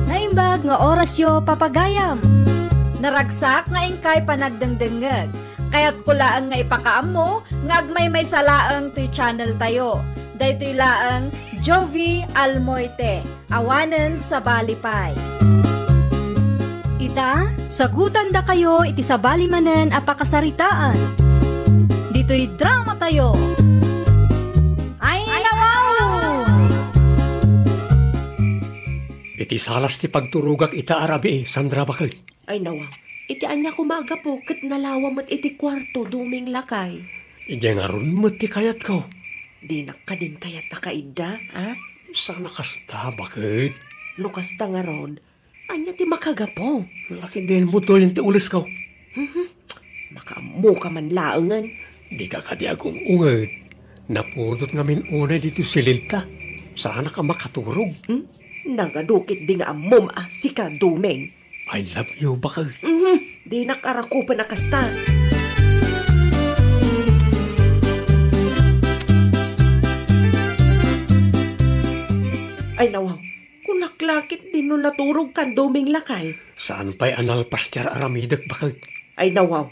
Naimbag nga orasyo, papagayam. Naragsak nga inkay panagdengdengngeg. Kayatko laeng nga ipakaammo nga agmaymaysa laeng toy channel tayo. Daytoy laeng Jovie Almoite, awanen sabali pay. Ta, sagutandakayo iti sabali manen a pakasaritaan. Ditoy dramatayo. Ay, nawaw! Iti salas ti pagturogak ita a rabii, Sandra, baket. Ay, nawaw. Iti ania koma a gapu ket nalawa met iti kuarto, Doming lakay? Idiay ngarud met ti kayatko. Dinak kadin kayat a kaidda, a? Saan a kasta, baket? No kasta ngarud, ania ti makagapu? Lakin diay butoyen ti ulesko. Mhm. Makaammoka man laengen. Dika kadi agung-unget. Napudot ngamin unay ditoy silidta. Saanak a makaturog. Hmm? Nagadu ketdi nga ammom a sika, Doming. I love you, baket. Mhm. Dinak arakupen a kasta. Ay, nawaw. Kunak la ketdi no naturogkan, Doming lakay. Saan pay a nalpas ti ar-aramidek, baket? Ay, nawaw.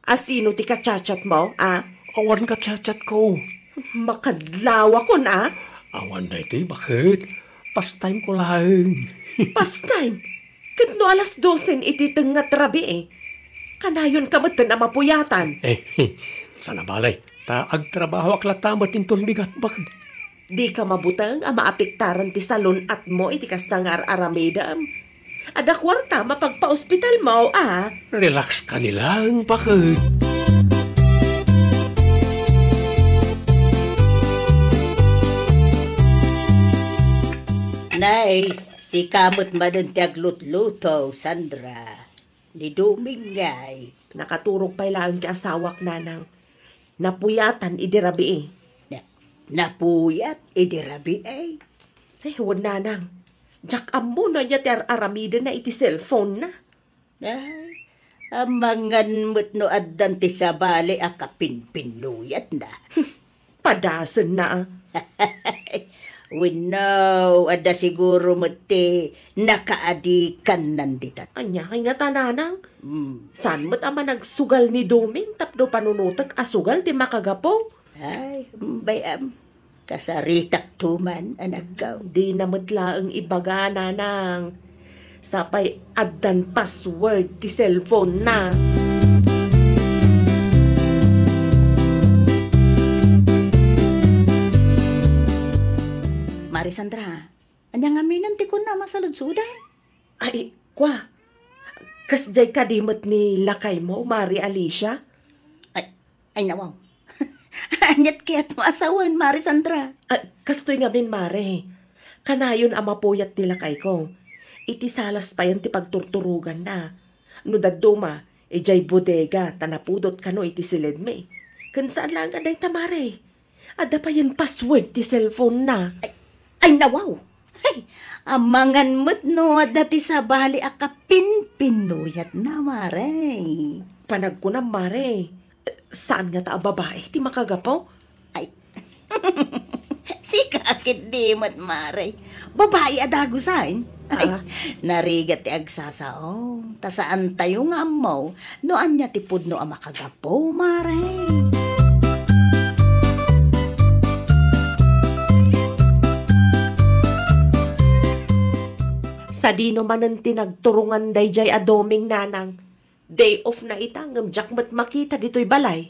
A sino ti ka-chat-chatmo, a? Awan ka-chat-chatko. Makadlawakon, a? Awan daytoy, baket. Pastime ko laeng. Pastime? Ket no alas dosen iti tengnga ti rabii, eh. Kanayonka metten a mapuyatan. Eh, saan a bale. Ta agtrabahoak latta met inton bigat, baket. Dika mabuteng a maapektaran ti salun-atmo iti kasta nga ar-aramidem. Adda kuarta mapagpaospitalmo, a? Relax ka ni laeng, baket. Nay, sika met manen ti aglutluto, Sandra. Ni Doming ngay. Nakaturog pay laeng ti asawak, nanang. Napuyatan idi rabii. Na-, napuyat idi rabii? Ay, wen, nanang. Diak ammo no ania ti ar-aramidenna iti cellphone-na. Ay, amangan met no addan ti sabali a kapinpinnuyatna. Padasenna, a. Wenno, adda siguro met ti nakaadikannan dita. Ania ngay ngata, nanang? Hmm. Saan met a managsugal ni Doming tapno panunotek a sugal ti makagapu? Ay, bay-am. Kasaritakto man, anakko. Dina met laeng ibaga, nanang. Sapay addan password ti cellphone-na. Mari Sandra, ania ngamin ti kunam a saludsodam? Ay, kua, kasdiay kadi met ni lakaymo, Mari Alicia? Ay, ay, nawaw. Aniat kayatmo a sawen, Mari Sandra? Ah, kastoy ngamin, Mare. Kanayon a mapuyat ti lakayko. Iti salas payen ti pagturturoganna. No dadduma, idiay bodega ta napudot kano iti silidmi. Ken saan laeng a dayta, Mare. Adda payen password ti cellphone-na. Ay, ay, nawaw! Ay, amangan met no adda ti sabali a kapinpinnuyatna, Mare. Panagkunam, Mare. Saan ngata a babae ti makagapu? Ay, sika ketdi met, Mare. Babae a dagusen. Ay, ah, narigat ti agsasao. Ta saantayo nga ammo no ania ti pudno a makagapu, Mare. Sadino manen ti nagturongan daydiay a Doming, nanang? Day off na ita, ngem diak met makita ditoy balay.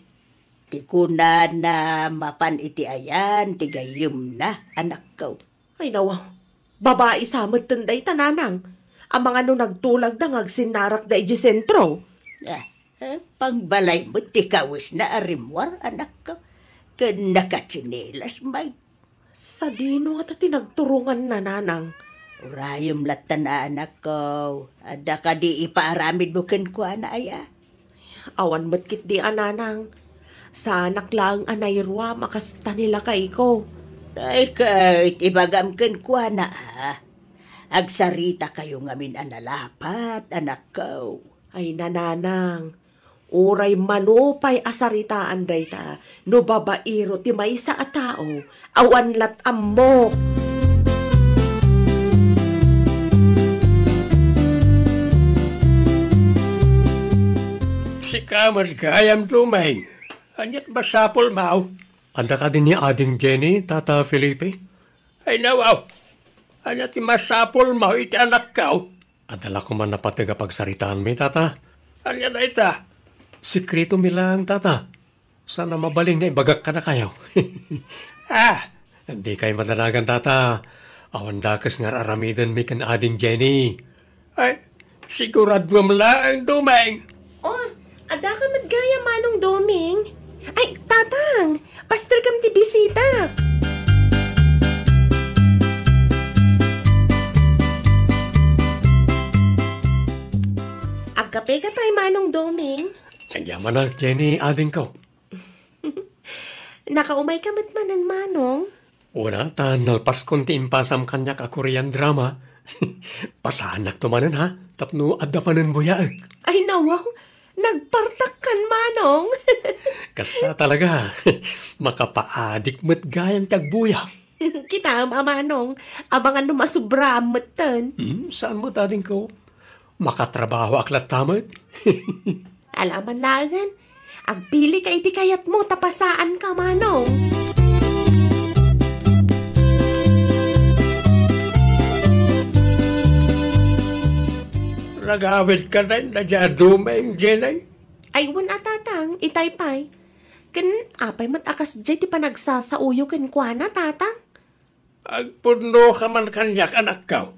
Ti kunana, mapan iti ayan ti gayyemna, anakko. Ay, nawa, babai sa metten dayta, nanang. Amangan no nagtulagda nga agsinnarakda idiay sentro. Ah, eh, pangbalay met ti kawesna a rimmuar, anakko. Ken nakatsinelas met. Sadino ngata ti nagturonganna, nanang? Urayem lattan a, anakko. Adda kadi ipaaramidmo kenkuana, aya? Awan met ketdi a, nanang. Saanak laeng a nairuam a kasta ni lakayko. Ay, ket ibagam kenkuana, a. Agsaritakayo ngamin a nalapat, anakko. Ay, nanang. Uray mano pay a saritaan dayta, no babaero ti maysa a tao, awan lat-ammok. Sika met gayam, Doming. Aniat masapulmo? Adda kadi ni Ading Jenny, Tata Felipe? Ay, nawaw. Ania ti masapulmo iti anakko? Adda la koma napateg a pagsaritaanmi, tata. Ania dayta? Sekreto mi laeng, tata. Saan a mabalin nga ibagak kadakayo. Ah, dikay madanagan, tata. Awan dakes nga ar-aramidenmi ken Ading Jenny. Ay, siguraduem laeng, Domeng. Oh, adda ka met gayam, Manong Doming? Ay, Tatang, pasterkem ti bisita. Agkape ka pay, Manong Doming? Agyamanak, Jenny, adingko. Nakaumayka met manen, Manong? Una, ta nalpaskon ti impasam kaniak a Korean drama. Pasaannakto manen, ha? Tapno adda manen buyaek. Ay, nawaw. Nagpartakkan, Manong. Kasta talaga. Makapaadik met gayam ti agbuya. Kitam a, Manong. Abangan no masubraam metten. Hmm, saan met, adingko? Makatrabahoak latta met. Alaman laengen, agpilika iti kayatmo ta pasaanka, Manong. Nagawidka dayta a Domeng, Jenny? Ay, wen a, Tatang, itay pay. Ken apay met a kasdiay ti panagsasaoyo kenkuana, Tatang? Agpudnoka man kaniak, anakko.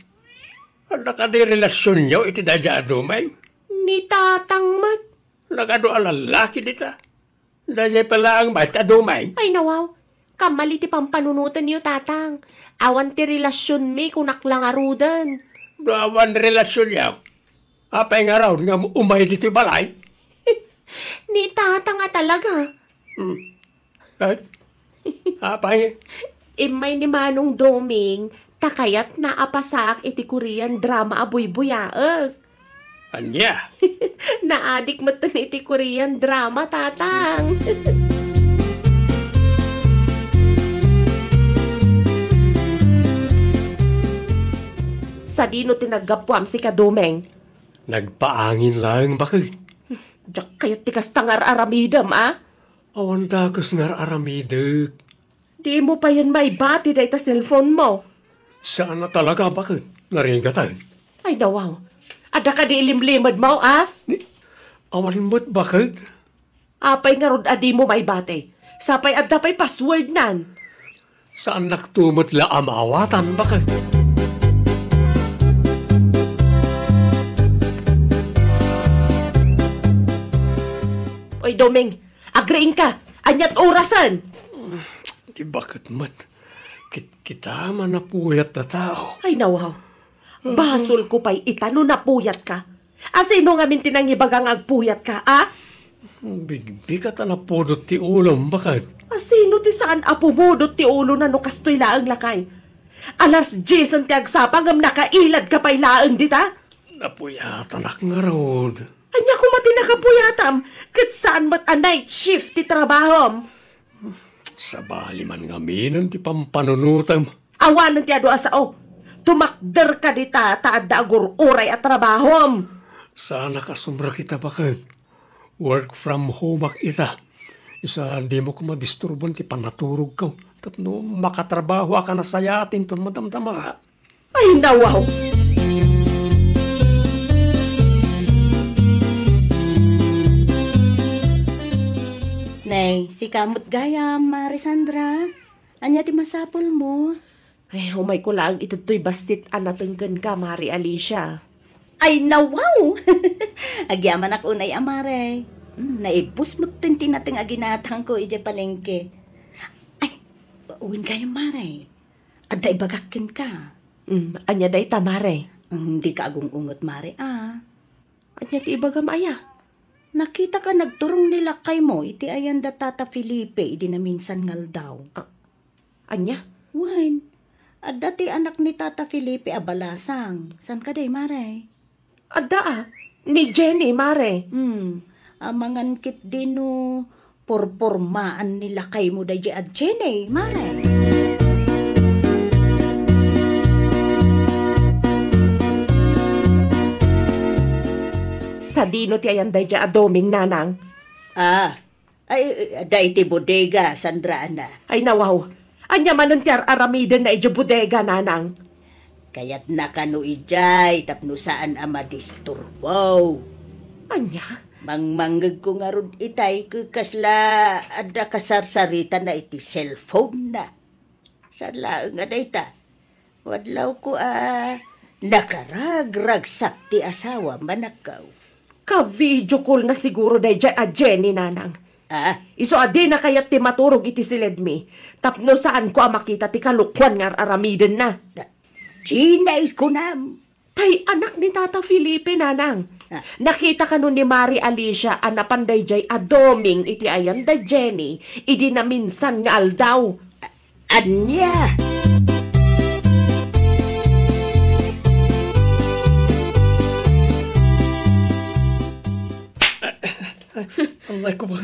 Adda kadi relasionyo iti daydiay a Domeng? Ni Tatang met. Nagadu a lallaki dita. Daydiay pay laeng met a Domeng. Ay, nawaw. Kamali ti pampanunotenyo, Tatang. Awan ti relasionmi, kunak la ngaruden. No awan relasionyo, apay ngarud nga umay ditoy balay? Ni Tatang a talaga. Hmm. Ay, apay? Immay ni Manong Doming, ta kayatna a pasaak iti Korean drama a buybuyaek. Ania? Naadik metten iti Korean drama, Tatang. Sadino ti naggapuam, sika, Domeng? Nagpaangin laeng, baket. Diak kayat ti kasta nga ar-aramidem, a? Awan dakes nga ar-aramidek. Dimo payen maibati dayta cellphone mo. Saan a talaga, baket. Narigaten. Ay, nawaw. Adda kadi ilimlimed mo, a? Ni, awan met, baket. Apay ngarud a dimo maibati? Sapay adda pay password nan. Saannakto met la a maawatan, baket. Oy, Doming, agriingka. Aniat orasen? Di baket met. Kit-, kita man a puyat a tao. Ay, nawaw. Basolko pay ita no napuyatka. Asino ngamin ti nangibaga nga agpuyatka, a? Bigbig a ta napudot ti ulom, baket. Asino ti saan a pumudot ti ulona no kastoy laeng, lakay? Alas diesen ti agsapa ngem nakailadka pay laeng dita? Napuyatanak ngarud. Ania koma ti nakapuyatam ket saan met a night shift ti trabahom? Sabali man ngaminen ti pampanunotem. Awanen ti adu a sao. Tumakderka dita ta adda agur-uray a trabahom. Saanak a sumrek ita, baket. Work from home ak ita. Isu a dimo koma disturbuan ti panaturogko tapno makatrabahoak a nasayaat inton madamdama. Ay, nawaw! Nay, sika met gayam, Mare Sandra. Ania ti masapulmo? Ay, umayko laeng iti daytoy bassit a nateng kenka, Mare Alicia. Ay, nawaw! Agyamanak unay a, Mare. Mm, naibbus metten ti nateng a ginatangko idiay palengke. Ay, wen gayam, Mare. Adda ibagak kenka. Mm, ania dayta, Mare? Mm, dika agung-unget, Mare, a. Ania ti ibagam aya? Nakitak a nagturong ni lakaymo iti ayan da Tata Felipe idi naminsan nga aldaw. A-, ania? Wen, adda ti anak ni Tata Felipe a balasang. Saan kadi, Mare? Adda a, ni Jenny, Mare. Hmm, amangan ketdi no purpurmaan ni lakaymo daydiay a Jenny, Mare. Sadino ti ayan daydiay a Doming, nanang? Ah, ay, adda iti bodega, Sandra, ana. Ay, nawaw. Ania manen ti ar-aramidenna idiay bodega, nanang? Kayatna kano idiay tapno saan a madisturbo. Ania? Mangmangngegko ngarud itay ket kasla adda kasarsaritana iti cellphone-na. Saan laeng a dayta? Wadlawko a nakaragragsak ti asawam, manakkaw. Ka-video call na siguro daydiay a Jenny, nanang. Ah? Isu a dina kayat ti maturog iti siledmi, tapno saanko a makita ti kalokuan nga ar-aramidenna. Dina ikunam. Tay anak ni Tata Felipe, nanang. Ah. Nakita kano ni Mari Alicia a napan daydiay a doming iti ayan da Jenny, idi naminsan nga aldaw. Ania? Ay, kuman.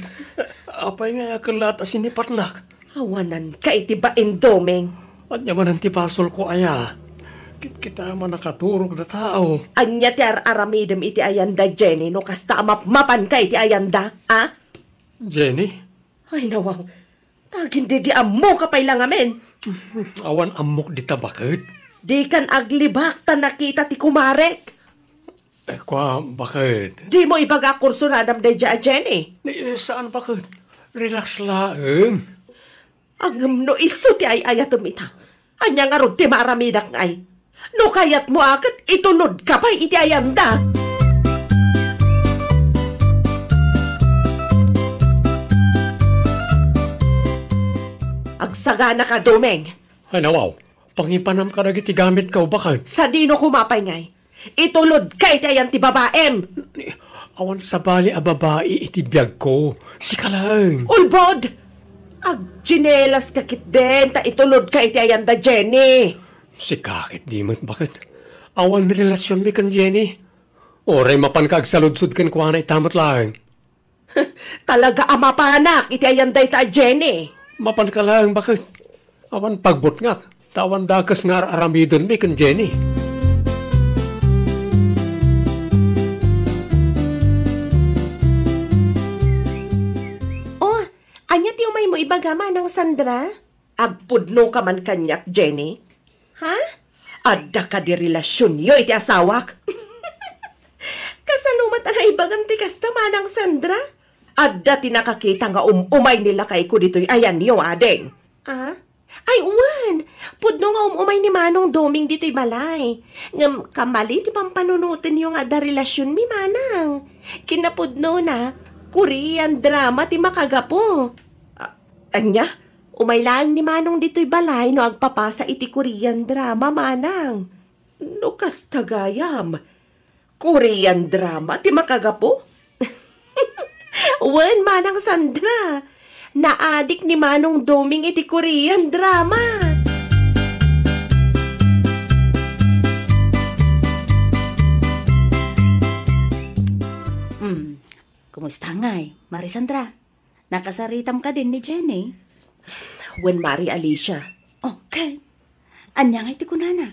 Apay nga ayaken latta siniparnak? Awananka iti bain, Doming. Ania manen ti basolko aya? Kitkita man a nakaturog da tao. Ania ti ar-aramidem iti ayan da Jenny no kasta a mapmapanka iti ayan da, a? Jenny? Ay, nawaw. Tagin di, di ammoka pay la ngamin. Awan ammok dita, baket. Dikan aglibak ta nakita ti kumarek. Eh, kua, baket? Dimo ibaga a kursuradam daydiay a Jenny? Ni, eh, saan, baket? Relax laeng. Ngem no isu ti ay-ayatem ita, ania ngarud ti maaramidak ngay? No kayatmo a ket itulodka pay iti ayanda. Agsagana ka, Doming. Ay, nawaw. Pangipanam kadagiti gamitko, baket. Sadino koma pay ngay? Itulodka iti ayan ti babaem. Awan sabali a babai iti biagko. Sika laeng. Ulbod! Agtsinelas ka ketdin ta itulodka iti ayan da Jenny. Sika ket di met, baket. Awan relasionmi ken Jenny. Uray mapanka agsaludsod kenkuana ita met laeng. Talaga a mapanak iti ayan dayta a Jenny. Mapanka laeng, baket. Awan pagbutngak, ta awan dakes nga ar-aramidenmi ken Jenny. Oh, ania ti umaymo ibaga, Manang Sandra? Agpudnoka man kaniak, Jenny? Ha? Adda kadi relasionyo iti asawak? Kasano met a naibagam ti kasta, Manang Sandra? Adda ti nakakita nga um-umay ni lakayko ditoy ayanyo, ading. Ah? Ay, wen! Pudno nga um-umay ni Manong Doming ditoy balay. Ngem kamali ti pampanunotenyo nga adda relasionmi, Manang. Kinapudnona, Korean drama ti makagapu. Ah, ania? Umay laeng ni Manong ditoy balay no agpapasa iti Korean drama, Manang. No kasta gayam, Korean drama ti makagapu? Wen, Manang Sandra, naadik ni Manong Doming iti Korean drama. Hmm, kumusta ngay, Mari Sandra? Nakasaritam kadin ni Jenny? Wen, Mari Alicia. Okay. Ania ngay ti kunana?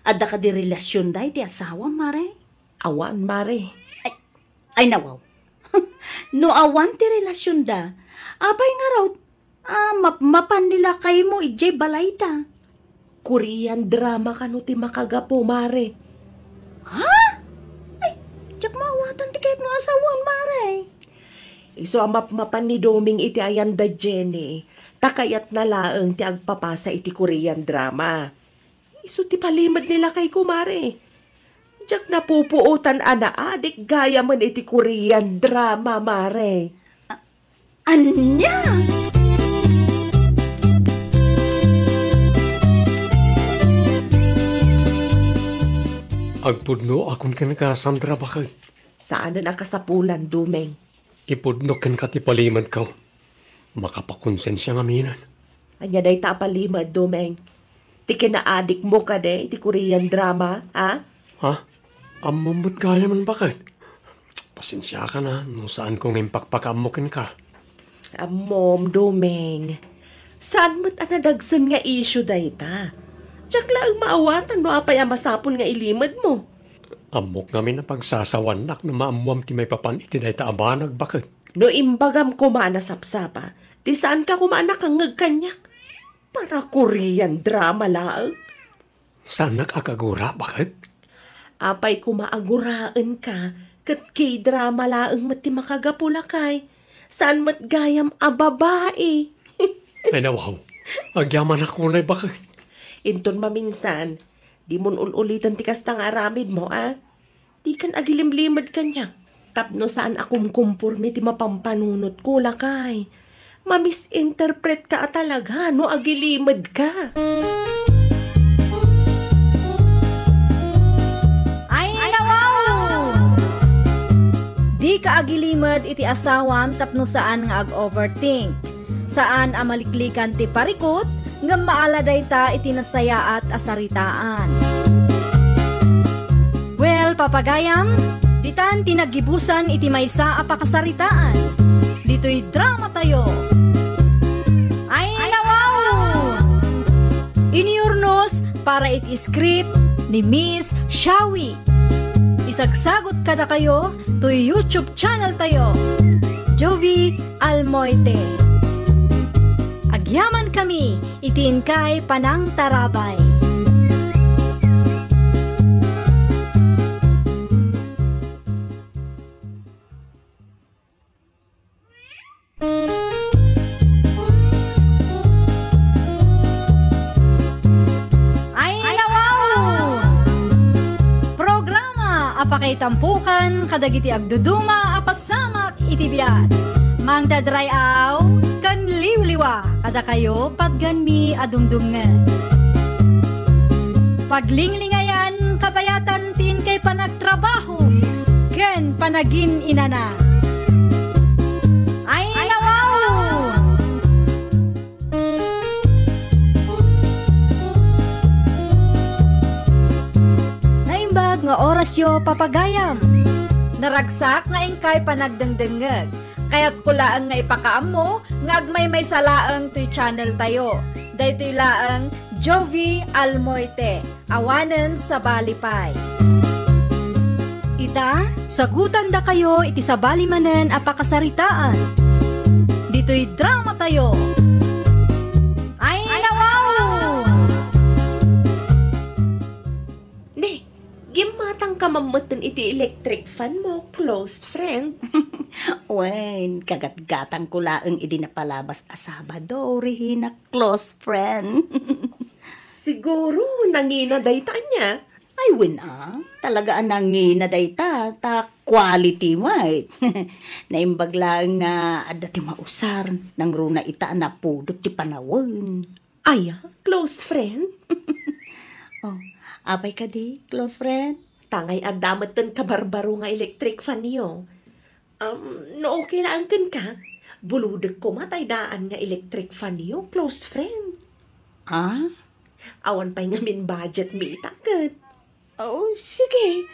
Adda kadi relasionda iti asawam, Mari? Awan, Mari. Ay, ay, nawaw. No awan ti relasionda, apay ngarud a mapmapan ni lakaymo idiay balayda? Korean drama kano ti makagapu, Mari. Ha? Ay, diak maawatan ti kayatmo a sawen, Mari. Isu a mapmapan ni Doming iti ayan da Jenny, ta kayatna laeng ti agpapasa iti Korean drama. Isu ti palimed ni lakayko, Mari. Diak napupuotan a naadik gayamen iti Korean drama, Mari. Ania? Agpudno akon kenka, Sandra, baket. Saanen a kasapulan, Doming. Ipudno kenka ti palimedko. Makapakonsensia ngaminen. Ania dayta a palimed, Doming? Ti kinaadikmo kadi iti Korean drama, ha? Ha? Ammom met gayamen, baket. Pasensiakan a no saanko nga impakpakaammo kenka. Ammom, Doming. Saan met a nadagsen nga issue dayta. Diak laeng maawatan no apay a masapul nga ilimedmo. Ammok ngamin a pagsasawanak no maammoam ti maipapan iti dayta a banag, baket. No imbagam koma a nasapsapa, di saanka koma a nakangngeg kaniak. Para Korean drama laeng. Saannak a kagura, baket? Apay koma a guraenka, ket K-drama laeng met ti makagapu, lakay. Saan met gayam a babai. Ay, nawaw. Agyamanak unay, baket. Inton maminsan, dimon ul-uliten ti kasta nga aramidmo, a? Dikan agilimlimed kaniak. Tapno saan a kumkumporme ti mapampanunotko, lakay. Mamisinterpretka a talaga no agilimedka. Ay, nawaw! Dika agilimed iti asawam tapno saan nga ag-overthink. Saan a maliklikan ti parikut, ngem maala dayta iti nasayaat a saritaan. Well, papagayam, ditan ti naggibusan iti maysa a pakasaritaan. Ditoy drama tayo. Ay, nawaw! Inyurnos para iti script ni Miss Shawi. Isagsagot kadakayo toy YouTube channel tayo, Jovi Almoite. Agyaman kami iti inkay panangtarabay. Ay, nawaw! Programa a pakaitampukan kadagiti agduduma a pasamak iti biag. Mangdadray-aw ken liwliwa kadakayo patganmi a dumdumngeg. Paglinglingayan kabayatan ti inkay panagtrabaho ken panagin-inana. Ay, nawaw! Naimbag nga orasyo, papagayam. Naragsak nga inkay panagdengdengngeg. Kayatko laeng nga ipakaammo nga agmaymaysa laeng toy channel tayo. Daytoy laeng Jovi Almoite, awanen sabali pay. Ita, sagutandakayo iti sabali manen a pakasaritaan. Ditoy drama tayo. Ay, nawaw! Ne, gimmatangka mammetten iti electric fan mo, close friend. Wen, kagatgatangko laeng idi napalabas a Sabado, Regina, close friend. Siguro, nangina dayta ania? Ay, wen a. Talaga a nangina dayta, ta quality, wen. Naimbag laeng nga adda ti mausar, nangruna ita a napudot ti panawen. Aya, close friend? Oh, apay kadi, close friend? Tangay adda metten kabarbaro nga electric fan yo. Um, no okay laeng kenka, bulodek koma tay daan nga electric fan yo, close friend. Ah? Awan pay ngamin budget mi ita ket. Oh, sige.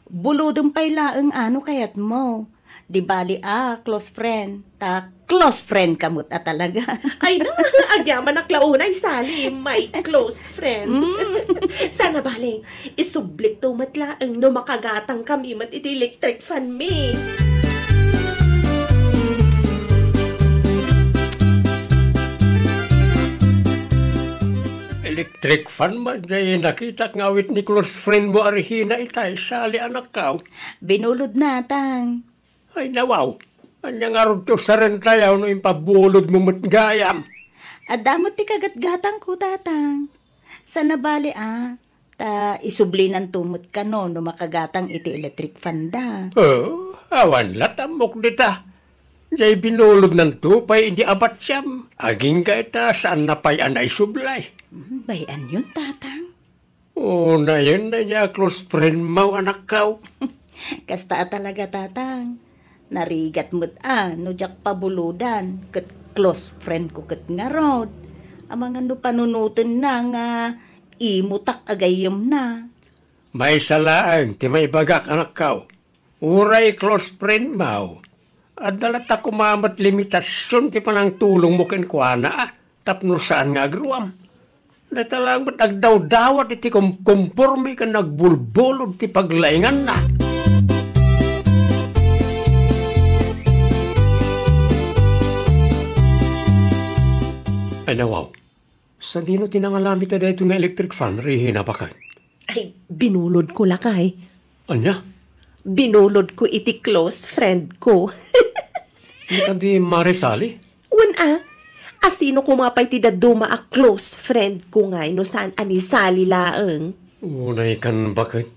Bulodem pay laeng a no kayatmo. Di bali a, close friend. Ta close friend ka met a talaga. Ay na, agyamanak la unay, Sally, my close friend. Mm. Saan a bale, isublikto met laeng no makagatang kami met iti electric fan mi. Electric fan man jay nakitak nga awit ni close friend mo a Regina itay, Sally, anakkaw. Binulodna, Tang. Ay, nawaw. Ania ngarud ti usarentayo no impabulodmo met gayam? Adda met ti kagatgatangko, Tatang. Saan a bale a, ta isublinanto met kano no makagatang iti electric fan da. Oh, awan la ta ammok dita. Jay binulodnanto pay idi abatiam. Agingga ita, saanna pay a naisublay. Hmm, bay-anyon, Tatang. Unayen daydiay a close friend mo, anakkaw. Kasta a talaga, Tatang. Narigat met a no diak pabulodan ket close friend ko ket ngarud. Amangan no panunotenna nga imutak a gayyemna. Maysa laeng ti maibagak, anakkaw. Uray close friend mo, adda latta koma met limitasion ti panangtulongmo kenkuana, a, tapno saan nga agruam. Dayta laeng met agdawdawat iti kumkumporme ken agbulbulod ti paglainganna. Ay, nawaw. Sadino ti nangalam ita daytoy nga electric fan, Rehina, baket? Ay, binulodko, lakay. Ania? Binulodko iti close friend ko. Ania kadi, Mare Sally? Wen a, asino koma pay ti dadduma a close friend ko ngay no saan a ni Sally laeng? Unay kan, baket?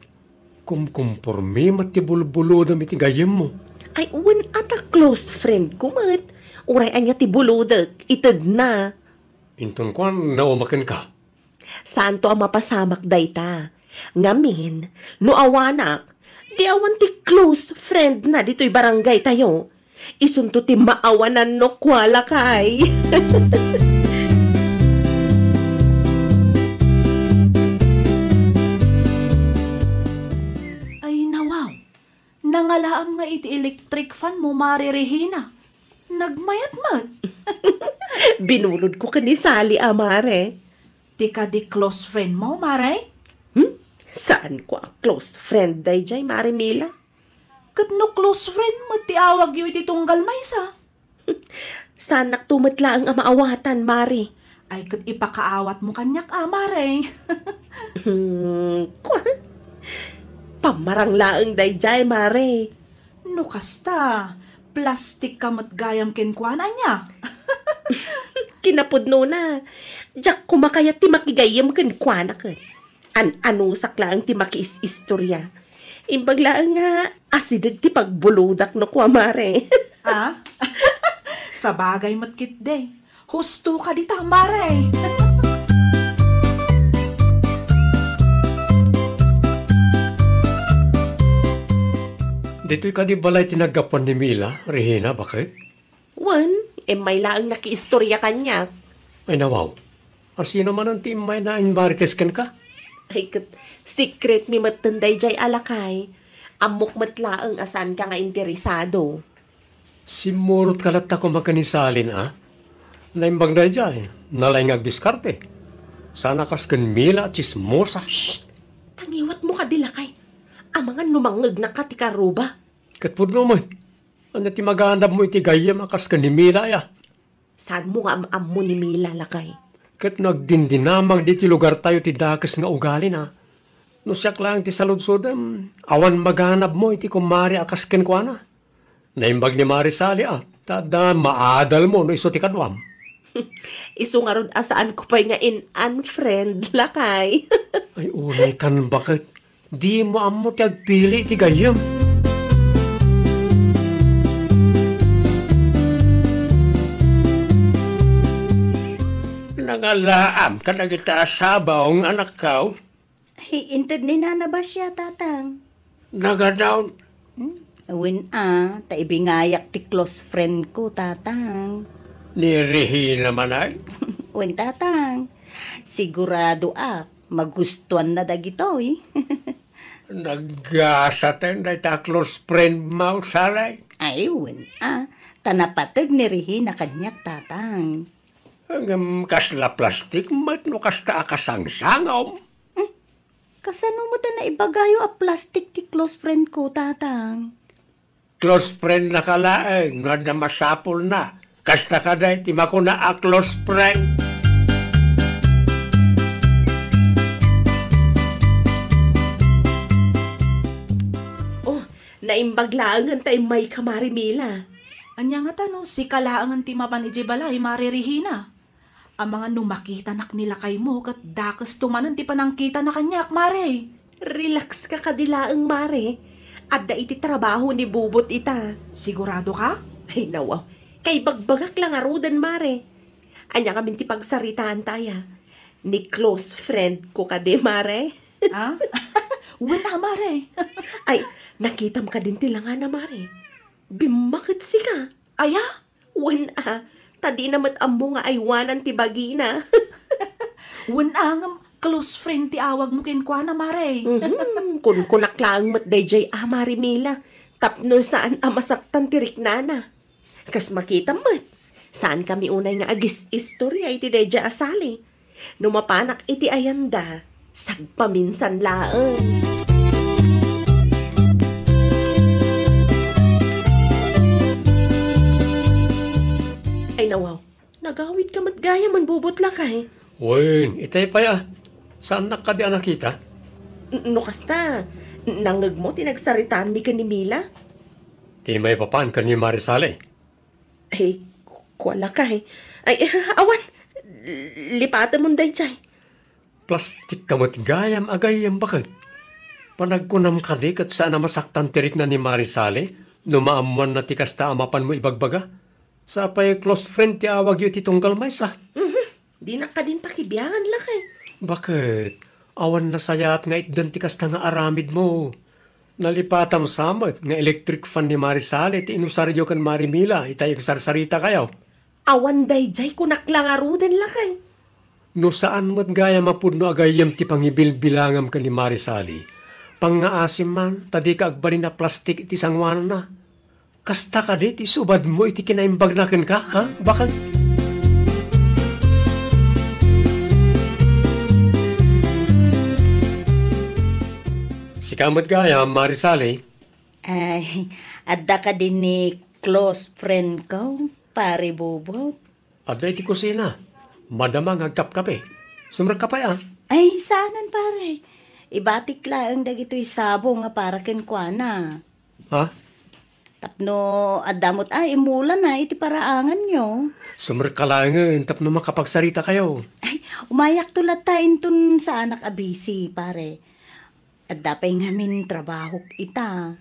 Kumkumpormi met ti bulbulodem iti gayyemmo. Ay, wen a ta close friend ko met. Uray ania ti bulodek, itedna. Inton kuan, nauma kenka? Saanto a mapasamak dayta. Ngamin, no awanak, di awan ti close friend na ditoy barangay tayo. Isunto ti maawanan no kua, lakay. Ay, nawaw. Nangalaam nga iti electric fan mo, Mare Rehina. Nagmayat met. Binulodko ken ni Sally a, Mare. Ti kadi close friend mo, Mare? Hmm? Saanko a close friend dayjay, Mare Mila. Ket no close friend met ti awagyo iti tunggal maysa? Saannakto met laeng a maawatan, Mare. Ay, ket ipakaawatmo kaniak a, Mare. Hmm, kua? Pammarang laeng dayjay, Mare. No kasta, plastik ka met gayam kenkuana, ania? Kinapudnona, diak koma kayat ti makigayyem kenkuana ket. An-anusak laeng ti makiis-istorya. Imbag laeng nga asideg ti pagbulodak no kua, Mare. Ah? Sabagay met ketdi. Husto ka dita, Mare. Ditoy kadi balay ti naggapuan ni Mila, Rehina, baket? Wen, immay laeng nakiistorya kaniak. Ay, nawaw. Asino manen ti immay nga immarites kenka? Ay, ket, secret mi metten dayjay a lakay. Ammok met laeng a saanka nga interesado. Simmurotka latta koma ken ni Sally, a? Naimbag dayjay, nalaing nga agdiskarte. Saan a kas ken Mila a tsismosa. Shh! Tangiwatmo kadi, lakay. Amangan no mangngegnaka ti karuba. Ket pudno met. Ania ti maganabmo iti gayyem a kas ken ni Mila, aya? Saanmo nga am-ammo ni Mila, lakay? Ket no agdindinamag ditoy lugartayo ti dakes nga ugalina, no siak laeng ti saludsodem, awan maganabmo iti kumare a kas kenkuana. Naimbag ni Mare Sally a, ta adda maadalmo no isu ti kaduam. Isu ngarud a saanko pay nga in-unfriend, lakay. Ay, unay kan, baket. Dimo ammo ti agpili ti gayyem. Nangalaam kadagita a sabong, anakko? Ay, inted ni Nana Basia, Tatang. Nagadaw. Hmm? Wen a, ta ibingayak ti close friend ko, Tatang. Ni Rehina manen? Wen, Tatang. Sigurado a, magustuanna dagitoy. Naggasaten dayta a close friend mo, Sally. Ay, wen a, ta napateg ni Rehina kaniak, Tatang. Ngem kasla plastik met no kasta a kasangsangom? Hmm? Kasano met a naibagayo a plastik ti close friend ko, Tatang? Close friend na ka laeng no adda masapulna. Kasta kadi ti makuna a close friend. Oh, naimbag laengen ta immayka, Mare Mila. Ania ngata no sika laengen ti mapan idiay balay, Mare Rehina? Amangan no makitanak ni lakaymo ket dakesto manen ti panangkitana kaniak, Mare. Relax ka kadi laeng, Mare. Adda iti trabaho ni Bubot ita. Sigurado ka? Ay, nawaw. Kaibagbagak la ngaruden, Mare. Ania ngamin ti pagsaritaanta aya? Ni close friend ko kadi, Mare. Ah? Wen a, Mare. Ay, nakitam kadin ti langana, Mare. Bimmaketsi ka. Aya? Wen a, ta dina met ammo nga aywanan ti bagina. Wen a, ngem close friend ti awagmo kenkuana, Mare. Mhm, kunkunak laeng met dayjay a, Mare Mila, tapno saan a masaktan ti riknana. Kas makitam met, saankami unay nga agis-istorya iti dayjay a Sally. No mapanak iti ayanda, sagpaminsan laeng. Ay, nawaw, nagawidka met gayam, Bubot, lakay. Wen, itay pay a. Saannak kadi a nakita? N-, no kasta, nangngegmo ti nagsaritaanmi ken ni Mila? Ti maipapan ken ni Marisali. Ay, ku-, kua lakay. Ay, awan. Lipatemon daydiay. Plastikka met gayam a gayyem baket. Panagkunam kadi ket saan a masaktan ti rikna ni Marisali no maammoanna ti kasta a mapanmo ibagbaga? Sapay close friend ti awagyo iti tunggal maysa. Mhm. Dinak kadin pakibiangan, lakay. Baket, awan nasayaat nga itdan ti kasta nga aramidmo. Nalipatam sa met nga electric fan ni Marisali ti inusaryo ken Mari Mila itay agsarsarita kayo. Awan daydiay, kunak la ngaruden, lakay. No saan met gayam a pudno a gayyem ti pangibilbilangam ken ni Marisali, pangngaasim man ta dika agbalin a plastik iti sangoananna. Kasta kadi ti subadmo iti kinaimbagna kenka, ha? Baket? Sika met gayam, Marisali. Ay, adda kadi ni close friend ko, Pare Bobot? Adda iti kusina. Madama nga agkapkape. Sumrekka pay, a? Ay, saanen, pare. Ibatik laeng dagitoy sabong nga para kenkuana. Ha? Tapno adda met a imulana iti paraanganyo. Sumrekka laengen tapno makapagsarita kayo. Ay, umayakto latta inton saanak a busy, pare. Adda pay ngamin trabahok ita.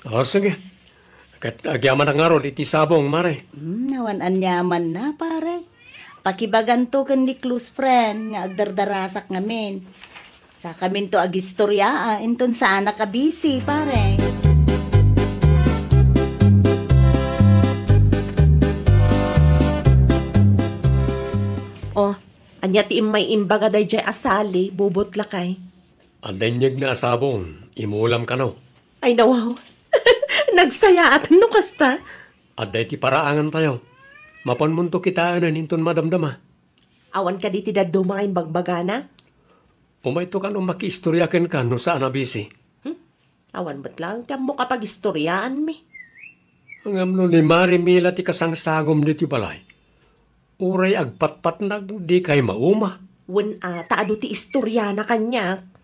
O, sige. Ket agyamanak ngarud iti sabong, Mare. Hmm, awan aniamanna, pare. Pakibaganto ken ni close friend nga agdardarasak ngamin. Sakaminto agistorya, a, inton saanak a busy, pare. O, ania ti immay imbaga daydiay a Sally, Bobot lakay? Adda inyegna a sabong, imulam kano. Ay, nawaw. Nagsayaat no kasta. Adda iti paraangantayo. Mapanmonto kitaenen inton madamdama. Awan kadi ti dadduma nga imbagbagana? Umayto kano makiistorya kenka no saan a busy. Hmm? Awan met laeng ti ammok a pagistoryaanmi. Ngem no ni Mari Mila ti kasangsagom ditoy balay, uray agpatpatnag, dikay mauma. Wen a, ta adu ti istoriana kaniak.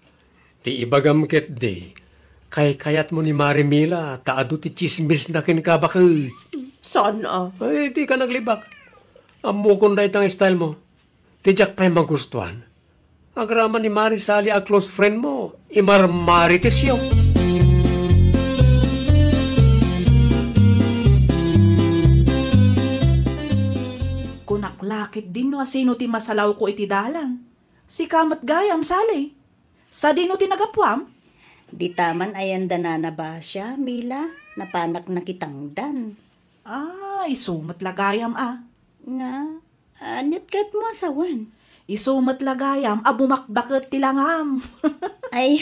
Ti ibagam ketdi, kaykayatmo ni Mari Mila ta adu ti tsismisna kenka, baket. Saan a? Ay, dika naglibak. Ammokon dayta nga style mo. Ti diak pay magustuan, agraman ni Mari Sally a close friend mo, imarmaritesyo. Kunak la ketdin no asino ti masalawko iti dalan. Sika met gayam, Sally. Sadino ti nagapuam? Dita man ayan da Nana Basia, Mila, napanak nakitangdan. Ah, isu met la gayam a. Nga, aniat ket mo asawan? Isu met la gayam a bumakbaket ti langam. Ay,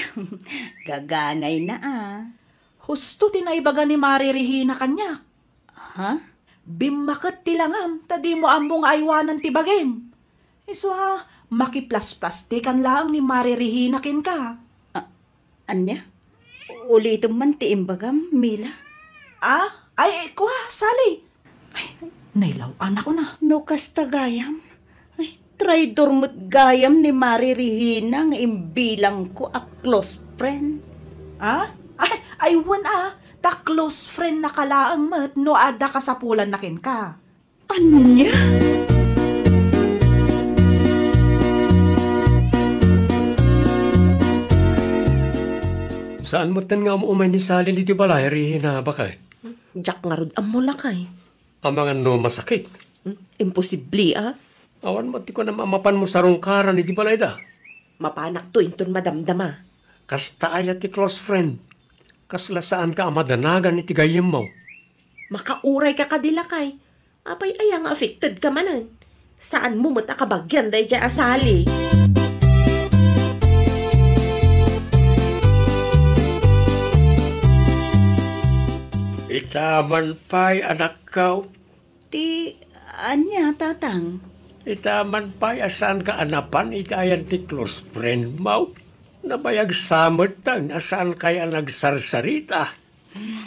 gagangayna a. Husto ti naibaga ni Mari Regina kaniak. Ha? Bimmaket ti langam ta dimo ammo nga aywanan ti bagim. Isu a, makiplasplastik laeng ni Mari Regina kenka. A-, ania? Ulitem man ti imbagam, Mila. Ah? Ay, kua, Sally. Ay, nailaw-anak na. No kasta gayam, ay, traidor met gayam ni Mari Regina nga imbilangko a close friend. Ah? Ay, ay, wen a, ta close friend na ka laeng met no adda kasapulanna kenka. Ania? Saan metten nga um-umay ni Sally ditoy balay, Regina, baket? Diak ngarud ammo, lakay. Amangan no masakit? Hmm, imposible a. Awan met ti kunam a mapanmo sarungkaran iti balayda. Mapanakto inton madamdama. Kasta aya ti close friend. Kasla saanka a madanagan iti gayyemmo. Makaurayka kadi, lakay. Apay aya nga affected ka manen? Saanmo met a kabagian daydiay a Sally. Ita man pay, anakko. Ti ania, Tatang? Ita man pay a saanka a napan iti ayan ti close friend mo. Nabayag sa metten a saankay a nagsarsarita.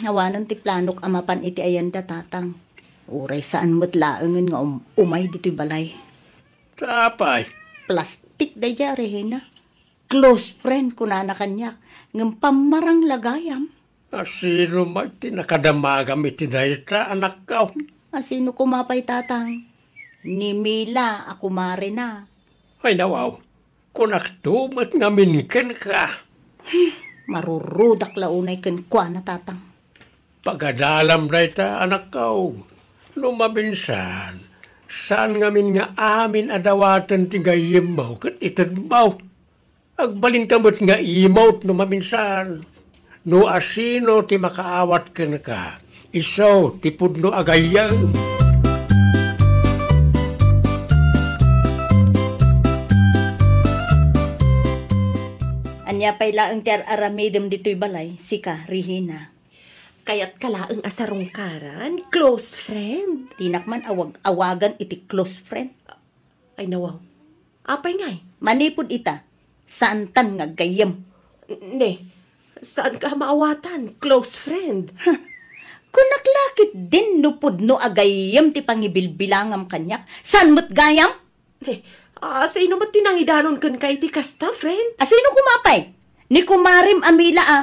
Awanen ti planok a mapan iti ayanda, Tatang. Uray saan met laengen nga um-, umay ditoy balay. Ta apay, Plastik daydiay a Regina. Close friend kunana kaniak, ngem pammarang la gayam. Asino met ti nakadamagam iti dayta, anakko? Asino koma pay, Tatang? Ni Mila a kumarena. Ay, nawaw. Kunakto met ngamin kenka. Marurudak la unay kenkuana, Tatang. Pagadalam dayta, anakko. No maminsan, saan ngamin nga amin a dawaten ti gayyemmo ket itedmo. Agbalinka met nga imawt no maminsan. No asino ti makaawat kenka, isu ti pudno a gayyem. Ania pay laeng ti ar-aramidem ditoy balay, sika, Regina? Kayatka laeng a sarungkaran, close friend. Dinak man awag-awagan iti close friend. Ay, nawaw. Apay ngay? Manipud ita, saantan nga aggayyem. Ne, saanka a maawatan, close friend. Huh. Kunak la ketdin no pudno a gayyem ti pangibilbilangam kaniak. Saan met gayam? Ne, asino met ti nangidanon kenka iti kasta, friend? Asino koma pay? Ni kumarem a Mila a.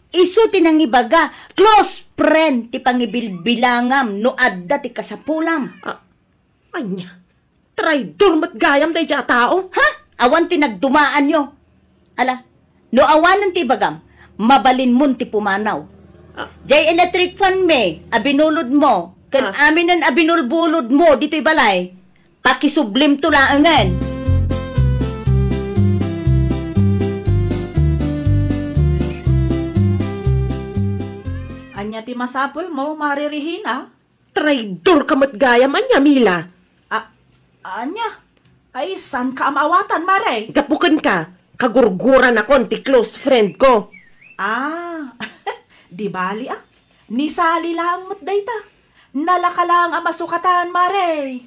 Isu ti nangibaga, close friend ti pangibilbilangam no adda ti kasapulam. Ah, ania? Traidor met gayam daydiay a tao? Ha? Awan ti nagdumaanyo. Ala, no awanen ti ibagam, mabalinmon ti pumanaw. Ah. Jay electric fan mi a binulodmo, ken Ah. aminen a binulbulodmo ditoy balay, pakisublimto laengen. Ania ti masapulmo, Mare Regina? Traidorka met gayam, ania, Mila? A-, ania? Ay, saanka a maawatan, Mare? Gapu kenka, kagurguranakon ti close friend ko. Ah, di bali, ah. Ni Sally laeng met dayta. Nalaka laeng a masukatan, Mare.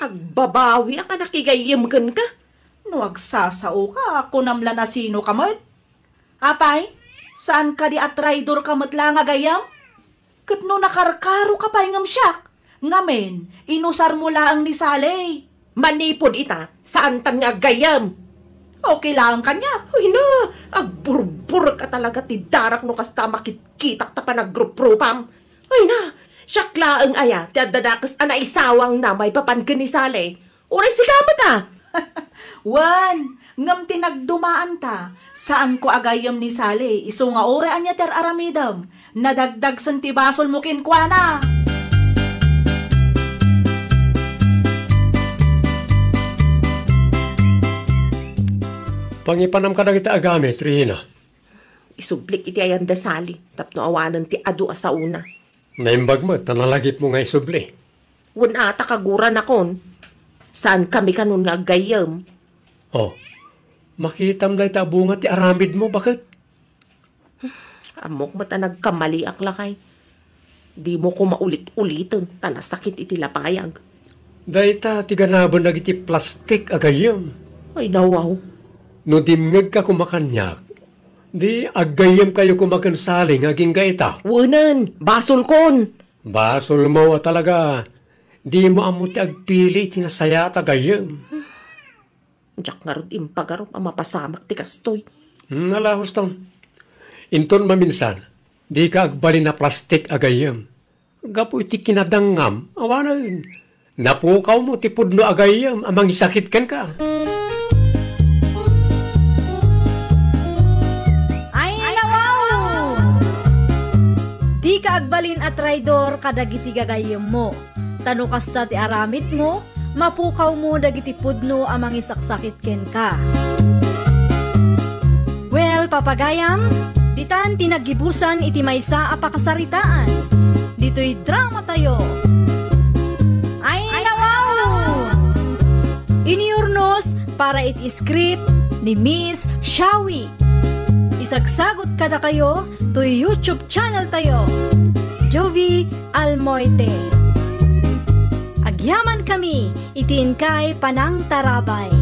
Agbabawiak a nakigayyem kenka. No agsasaoka, kunam la no asinoka met. Apay, saan kadi a traidorka met la nga gayyem? Ket no nakarkaroka pay ngem siak, ngamin, inusarmo laeng ni Sally. Manipud ita, saantan nga aggayyem. Okay laeng kaniak. Ay na, agburburek a talaga ti darak no kasta a makitkitak ta panagruprupam. Ay na, siak laeng aya ti adda dakes a naisawangna maipapan ken ni Sally. Uray sika met a! Wen, ngem ti nagdumaanta, saanko a gayyem ni Sally, isu nga uray ania ti ar-aramidem, nadagdagsen ti basolmo kenkuana. Pangipanam kadagiti agamit, Regina. Isublik iti ayan da Sally, tapno awanen ti adu a saona. Naimbag met ta nalagipmo nga isubli. Wen a ta kaguranakon. Saankami kanon nga aggayyem. Oh, makitam dayta a bunga ti aramidmo, baket? Ammok met a nagkamaliak lakay. Dimo koma ulit-uliten ta nasakit iti lapayag. Dayta ti ganaben dagiti plastik a gayyem. Ay, nawaw. No dimngegka koma kaniak, di aggayyemkayo koma ken Sally nga agingga ita. Wenen, basolkon. Basolmo a talaga. Dimo ammo ti agpili iti nasayaat a gayyem. Diak ngarud impagarup a mapasamak ti kastoy. Hmm, ala, husto. Inton maminsan, dika agbalin a plastik a gayyem. Gapu iti kinadangngam, awanen. Napukawmo ti pudno a gayyem a mangisakit kenka. Ay, nawaw! Dika agbalin a traidor kadagiti gagayyemmo. Ta no kasta ti aramidmo, mapukawmo dagiti pudno a mangisaksakit kenka. Well, papagayam, ditan ti naggibusan iti maysa a pakasaritaan. Ditoy dramatayo. Ay, nawaw! Iniurnos para iti script ni Miss Shawi. Isagsagot kadakayo toy YouTube channel tayo, Jovie Almoite. Agyaman kami iti inkay panangtarabay.